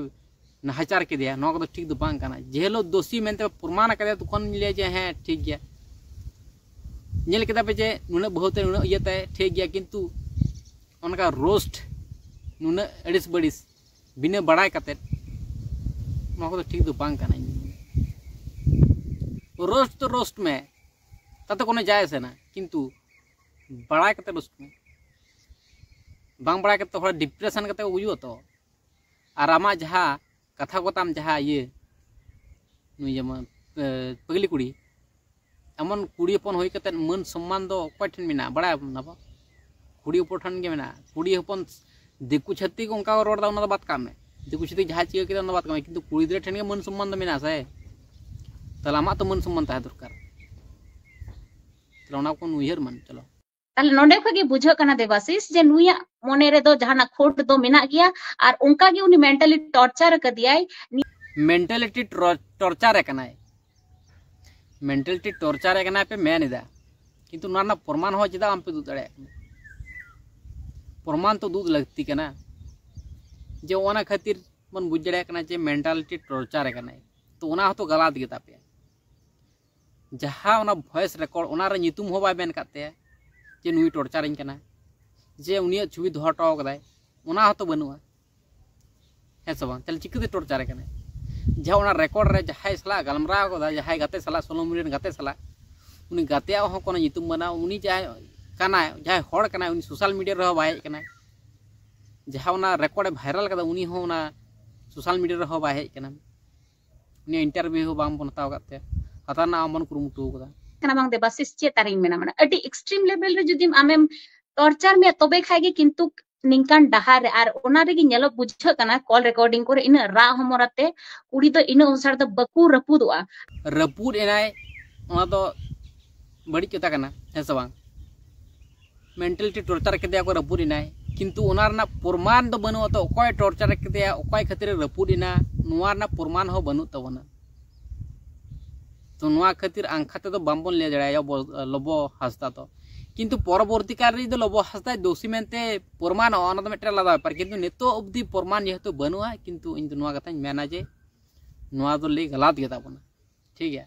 ᱱᱟᱦᱟᱪᱟᱨ ᱠᱮᱫᱮᱭᱟ, ᱱᱚᱣᱟ ᱠᱚᱫᱚ ᱴᱷᱤᱠ ᱫᱚ ᱵᱟᱝ ᱠᱟᱱᱟ᱾ ᱡᱮ ᱦᱤᱞᱳᱜ ᱫᱳᱥᱤ ᱢᱮᱱᱛᱮ ᱯᱨᱚᱢᱟᱱ ᱟᱠᱟᱫᱮᱭᱟ, ᱛᱚᱠᱷᱚᱱ ᱤᱧ ᱞᱟᱹᱭᱟ ᱡᱮ ᱦᱮᱸ, ᱴᱷᱤᱠ ᱜᱮᱭᱟ, ᱧᱮᱞ ᱠᱮᱫᱟ ᱯᱮ ᱡᱮ ᱱᱩᱱᱟᱹᱜ ᱵᱟᱹᱦᱩᱛᱮ ᱱᱩᱱᱟᱹᱜ ᱤᱭᱟᱹᱛᱮ ᱴᱷᱤᱠ ᱜᱮᱭᱟ, ᱠᱤᱱᱛᱩ ᱚᱱᱠᱟ ᱨᱳᱥᱴ, ᱱᱩᱱᱟᱹᱜ ᱟᱹᱲᱤᱥ ᱵᱟᱹᱲᱤᱥ ᱵᱤᱱᱟᱹ ᱵᱟᱲᱟᱭ ᱠᱟᱛᱮᱫ, ᱱᱚᱣᱟ ᱠᱚᱫᱚ ᱴᱷᱤᱠ ᱫᱚ ᱵᱟᱝ ᱠᱟᱱᱟ᱾ ᱤᱧ ᱨᱳᱥᱴ ᱫᱚ ᱨᱳᱥᱴ ᱢᱮ, ᱛᱟᱛᱮ ᱠᱳᱱᱳ ᱡᱟᱭ ᱟᱥᱮ ᱱᱟ, ᱠᱤᱱᱛᱩ ᱵᱟᱲᱟᱭ ᱠᱟᱛᱮ ᱨᱳᱥᱴ ᱢᱮ᱾ ᱵᱟᱝ ᱵᱟᱲᱟᱭ ᱠᱟᱛᱮ ᱦᱚᱲ ᱰᱤᱯᱨᱮᱥᱚᱱ ᱠᱟᱛᱮ ᱠᱚ ᱜᱩᱡᱩᱜᱼᱟ ᱛᱚ᱾ ᱟᱨ ᱟᱢᱟᱜ ᱡᱟᱦᱟᱸ ᱠᱟᱛᱷᱟ ᱠᱚᱛᱟᱢ, ᱡᱟᱦᱟᱸ ᱤᱭᱟᱹ, ᱱᱩᱭ ᱡᱮᱢᱚᱱ, ᱮ, ᱯᱟᱹᱜᱽᱞᱤ ᱠᱩᱲᱤ, ᱮᱢᱚᱱ ᱠᱩᱲᱤ ᱦᱚᱯᱚᱱ ᱦᱩᱭ ᱠᱟᱛᱮ ᱢᱟᱹᱱ ᱥᱚᱢᱢᱟᱱ ᱫᱚ ᱚᱠᱚᱭ ᱴᱷᱮᱱ ᱢᱮᱱᱟᱜᱼᱟ? ᱵᱟᱲᱟᱭ ᱟᱵᱚᱱ ᱟᱵᱚ, ᱠᱩᱲᱤ ᱦᱚᱯᱚᱱ ᱴᱷᱮᱱ ᱜᱮ ᱢᱮᱱᱟᱜᱼᱟ᱾ ᱠᱩᱲᱤ ᱦᱚᱯᱚᱱ, ᱫᱤᱠᱩ ᱪᱷᱟᱹᱛᱤᱠ ᱚᱱᱠᱟ ᱠᱚ ᱨᱚᱲ ᱮᱫᱟ, ᱚᱱᱟ ᱫᱚ ᱵᱟᱫ ᱠᱟᱜ ᱢᱮ, ᱫᱤᱠᱩ ᱪᱷᱟᱹᱛᱤᱠ ᱡᱟᱦᱟᱸᱭ ᱪᱤᱠᱟᱹ ᱠᱮᱫᱟ, ᱚᱱᱟ ᱫᱚ ᱵᱟᱫ ᱠᱟᱜ ᱢᱮ, ᱠᱤᱱᱛᱩ ᱠᱩᱲᱤ ᱜᱤᱫᱽᱨᱟᱹ ᱴᱷᱮᱱ ᱜᱮ ᱢᱟᱹᱱ ᱥᱚᱢᱢᱟᱱ ᱫᱚ ᱢᱮᱱᱟᱜᱼᱟ ᱥᱮ? ᱛᱟᱦᱚᱞᱮ ᱟᱢᱟᱜ ᱛᱚ ᱢᱟᱹᱱ ᱥᱚᱢᱢᱟᱱ ᱛᱟᱦᱮᱸ ᱫᱚᱨᱠᱟᱨ᱾ ᱛᱟᱦᱚᱞᱮ ᱚᱱᱟ ᱠᱚ ᱩᱭᱦᱟᱹᱨ ᱢᱟᱱ, ᱪᱚᱞᱚ᱾ ᱛᱟᱦᱚᱞᱮ ᱱᱚᱰᱮ ᱠᱷᱚᱡ ᱜᱮ ᱵᱩᱡᱷᱟᱹᱜ ᱠᱟᱱᱟ ᱫᱮᱵᱟᱥᱤᱥ, ᱡᱮ ᱱᱩᱭᱟᱜ ᱢᱚᱱᱮ ᱨᱮᱫᱚ ᱡᱟᱦᱟᱱᱟᱜ ᱠᱷᱳᱴ ᱫᱚ ᱢᱮᱱᱟᱜ ᱜᱮᱭᱟ, ᱟᱨ ᱚᱱᱠᱟ ᱜᱮ ᱩᱱᱤ ᱢᱮᱱᱴᱟᱞᱤ ᱴᱚᱨᱪᱟᱨ ᱟᱠᱟᱫᱮᱭᱟᱭ᱾ ᱢᱮᱱᱴᱟᱞᱤᱴᱤ ᱴᱚᱨᱪᱟᱨ ᱮ ᱠᱟᱱᱟᱭ, ᱢᱮᱱᱴᱟᱞᱤᱴᱤ ᱴᱚᱨᱪᱟᱨ ᱮ ᱠᱟᱱᱟᱭ ᱯᱮ ᱢᱮᱱ ᱮᱫᱟ, ᱠᱤᱱᱛᱩ ᱱᱚᱣᱟ ᱨᱮᱱᱟᱜ ᱯᱨᱚᱢᱟᱱ ᱦᱚᱸ ᱪᱮᱫᱟᱜ ᱵᱟᱝ ᱯᱮ ᱩᱫᱩᱜ ᱫᱟᱲᱮᱭᱟᱜ ᱠᱟᱱᱟ? ᱯᱨᱚᱢᱟᱱ ᱛᱚ ᱩᱫᱩᱜ ᱞᱟᱹᱠᱛᱤ ᱠᱟᱱᱟ, ᱡᱮ ᱚᱱᱟ ᱠᱷᱟᱹᱛᱤᱨ ᱵᱚᱱ ᱵᱩᱡᱽ ᱫᱟᱲᱮᱭᱟᱜ ᱠᱟᱱᱟ ᱡᱮ ᱢᱮᱱᱴᱟᱞᱤᱴᱤ ᱴᱚᱨᱪᱟᱨ ᱮ ᱠᱟᱱᱟᱭ᱾ ᱛᱚ ᱚᱱᱟ ᱦᱚᱸᱛᱚ ᱜᱟᱞᱟᱛ ᱜᱮ ᱛᱟᱯᱮᱭᱟ᱾ ᱡᱟᱦᱟᱸ ᱚᱱᱟ voice record, ᱚᱱᱟ ᱨᱮ ᱧᱩᱛᱩᱢ ᱦᱚᱸ ᱵᱟᱭ ᱢᱮᱱ ᱠᱟᱫ ᱛᱟᱭᱟ ᱡᱮ ᱱᱩᱭ torture ᱤᱧ ᱠᱟᱱᱟ, ᱡᱮ ᱩᱱᱤᱭᱟᱜ ᱪᱷᱚᱵᱤ ᱫᱚᱦᱚ ᱦᱚᱴᱚ ᱠᱟᱫᱟᱭ, ᱚᱱᱟ ᱦᱚᱸᱛᱚ ᱵᱟᱹᱱᱩᱜᱼᱟ᱾ ᱦᱮᱸ ᱥᱮ ᱵᱟᱝ? ᱛᱟᱦᱞᱮ ᱪᱤᱠᱟᱹᱛᱮ torture ᱮ ᱠᱟᱱᱟᱭ? ᱡᱟᱦᱟᱸ ᱚᱱᱟ record ᱨᱮ ᱡᱟᱦᱟᱸᱭ ᱥᱟᱞᱟᱜ ᱜᱟᱞᱢᱟᱨᱟᱣ ᱠᱟᱫᱟ, ᱡᱟᱦᱟᱸᱭ ᱜᱟᱛᱮ ᱥᱟᱞᱟᱜ, ᱥᱳᱞᱳ ᱢᱤᱱᱤᱴ ᱨᱮᱱ ᱜᱟᱛᱮ ᱥᱟᱞᱟᱜ, ᱩᱱᱤ ᱜᱟᱛᱮᱭᱟᱜ ᱦᱚᱸ ᱠᱳᱱᱳ ᱧᱩᱛᱩᱢ ᱵᱟᱹᱱᱩᱜᱼᱟ᱾ ᱩᱱᱤ ᱡᱟᱦᱟᱸᱭ ᱠᱟᱱᱟᱭ, ᱡᱟᱦᱟᱸᱭ ᱦᱚᱲ ᱠᱟᱱᱟᱭ, ᱩᱱᱤ social media ᱨᱮᱦᱚᱸ ᱵᱟᱭ ᱦᱮᱡ ᱠᱟᱱᱟᱭ᱾ ᱡᱟᱦᱟᱸ ᱚᱱᱟ record ᱮ viral ᱠᱟᱫᱟ, ᱩᱱᱤ ᱦᱚᱸ ᱚᱱᱟ social media ᱨᱮᱦᱚᱸ ᱵᱟᱭ ᱦᱮᱡ ᱠᱟᱱᱟ᱾ ᱩᱱᱤᱭᱟᱜ interview ᱦᱚᱸ ᱵᱟᱝ ᱵᱚᱱ ᱦᱟᱛᱟᱣ ᱠᱟᱫ ᱛᱟᱭᱟ, ᱦᱟᱛᱟᱣ ᱨᱮᱱᱟᱜ ᱦᱚᱸ ᱵᱚᱱ ᱠᱩᱨᱩᱢᱩᱴᱩ ᱠᱟᱫᱟ᱾ ᱠᱟᱱᱟ ᱵᱟᱝ ᱫᱮᱵᱟᱥᱤᱥ, ᱪᱮᱫ ᱟᱨᱤᱧ ᱢᱮᱱᱟ, ᱢᱟᱱᱮ ᱟᱹᱰᱤ extreme level ᱨᱮ ᱡᱩᱫᱤᱢ ᱟᱢᱮᱢ torture ᱢᱮᱭᱟ ᱛᱚᱵᱮ ᱠᱷᱟᱡ ᱜᱮ ᱠᱤᱱᱛᱩ ᱱᱤᱝᱠᱟᱱ ᱰᱟᱦᱟᱨ ᱨᱮ, ᱟᱨ ᱚᱱᱟ ᱨᱮᱜᱮ ᱧᱮᱞᱚᱜ ᱵᱩᱡᱷᱟᱹᱜ ᱠᱟᱱᱟ call recording ᱠᱚᱨᱮ ᱤᱱᱟᱹᱜ ᱨᱟᱜ ᱦᱚᱢᱚᱨ ᱟᱛᱮ ᱠᱩᱲᱤ ᱫᱚ ᱤᱱᱟᱹᱜ ᱩᱥᱟᱹᱨᱟ ᱫᱚ ᱵᱟᱠᱚ ᱨᱟᱹᱯᱩᱫᱚᱜᱼᱟ᱾ ᱨᱟᱹᱯᱩᱫ ᱮᱱᱟᱭ, ᱚᱱᱟ ᱫᱚ ᱵᱟᱹᱲᱤᱡ ᱠᱟᱛᱷᱟ ᱠᱟᱱᱟ, ᱦᱮᱸ ᱥᱮ ᱵᱟᱝ? mentally torture ᱠᱮᱫᱮᱭᱟ ᱠᱚ, ᱨᱟᱹᱯᱩᱫ ᱮᱱᱟᱭ, ᱠᱤᱱᱛᱩ ᱚᱱᱟ ᱨᱮᱱᱟᱜ ᱯᱨᱚᱢᱟᱱ ᱫᱚ ᱵᱟᱹᱱᱩᱜᱼᱟ᱾ ᱛᱚ ᱚᱠᱚᱭ torture ᱠᱮᱫᱮᱭᱟ, ᱚᱠᱚᱭ ᱠᱷᱟᱹᱛᱤᱨᱮ ᱨᱟᱹᱯᱩᱫ ᱮᱱᱟ, ᱱᱚᱣᱟ ᱨᱮᱱᱟᱜ ᱯᱨᱚᱢᱟᱱ ᱦᱚᱸ ᱵᱟᱹᱱᱩᱜ ᱛᱟᱵᱚᱱᱟ᱾ ᱛᱚ ᱱᱚᱣᱟ ᱠᱷᱟᱹᱛᱤᱨ ᱟᱝᱠᱷᱟ ᱛᱮᱫᱚ ᱵᱟᱝᱵᱚᱱ ᱞᱟᱹᱭ ᱫᱟᱲᱮᱭᱟᱜᱼᱟ ᱵᱚ-, ᱞᱚᱵᱚ ᱦᱟᱸᱥᱫᱟ ᱫᱚ᱾ ᱠᱤᱱᱛᱩ ᱯᱚᱨᱚᱵᱚᱨᱛᱤ ᱠᱟᱞ ᱨᱮ ᱡᱩᱫᱤ ᱞᱚᱵᱚ ᱦᱟᱸᱥᱫᱟᱭ ᱫᱳᱥᱤ ᱢᱮᱱᱛᱮ ᱯᱨᱚᱢᱟᱱᱚᱜᱼᱟ, ᱚᱱᱟ ᱫᱚ ᱢᱤᱫᱴᱮᱱ ᱟᱞᱟᱫᱟ ᱵᱮᱯᱟᱨ᱾ ᱠᱤᱱᱛᱩ ᱱᱤᱛᱚᱜ ᱚᱵᱫᱤ ᱯᱨᱚᱢᱟᱱ ᱡᱮᱦᱮᱛᱩ ᱵᱟᱹᱱᱩᱜᱼᱟ, ᱠᱤᱱᱛᱩ ᱤᱧ ᱫᱚ ᱱᱚᱣᱟ ᱠᱟᱛᱷᱟᱧ ᱢᱮᱱᱟ ᱡᱮ ᱱᱚᱣᱟ ᱫᱚ ᱞᱟᱹᱭ ᱜᱟᱞᱟᱛ ᱜᱮ ᱛᱟᱵᱚᱱᱟ᱾ ᱴᱷᱤᱠ ᱜᱮᱭᱟ,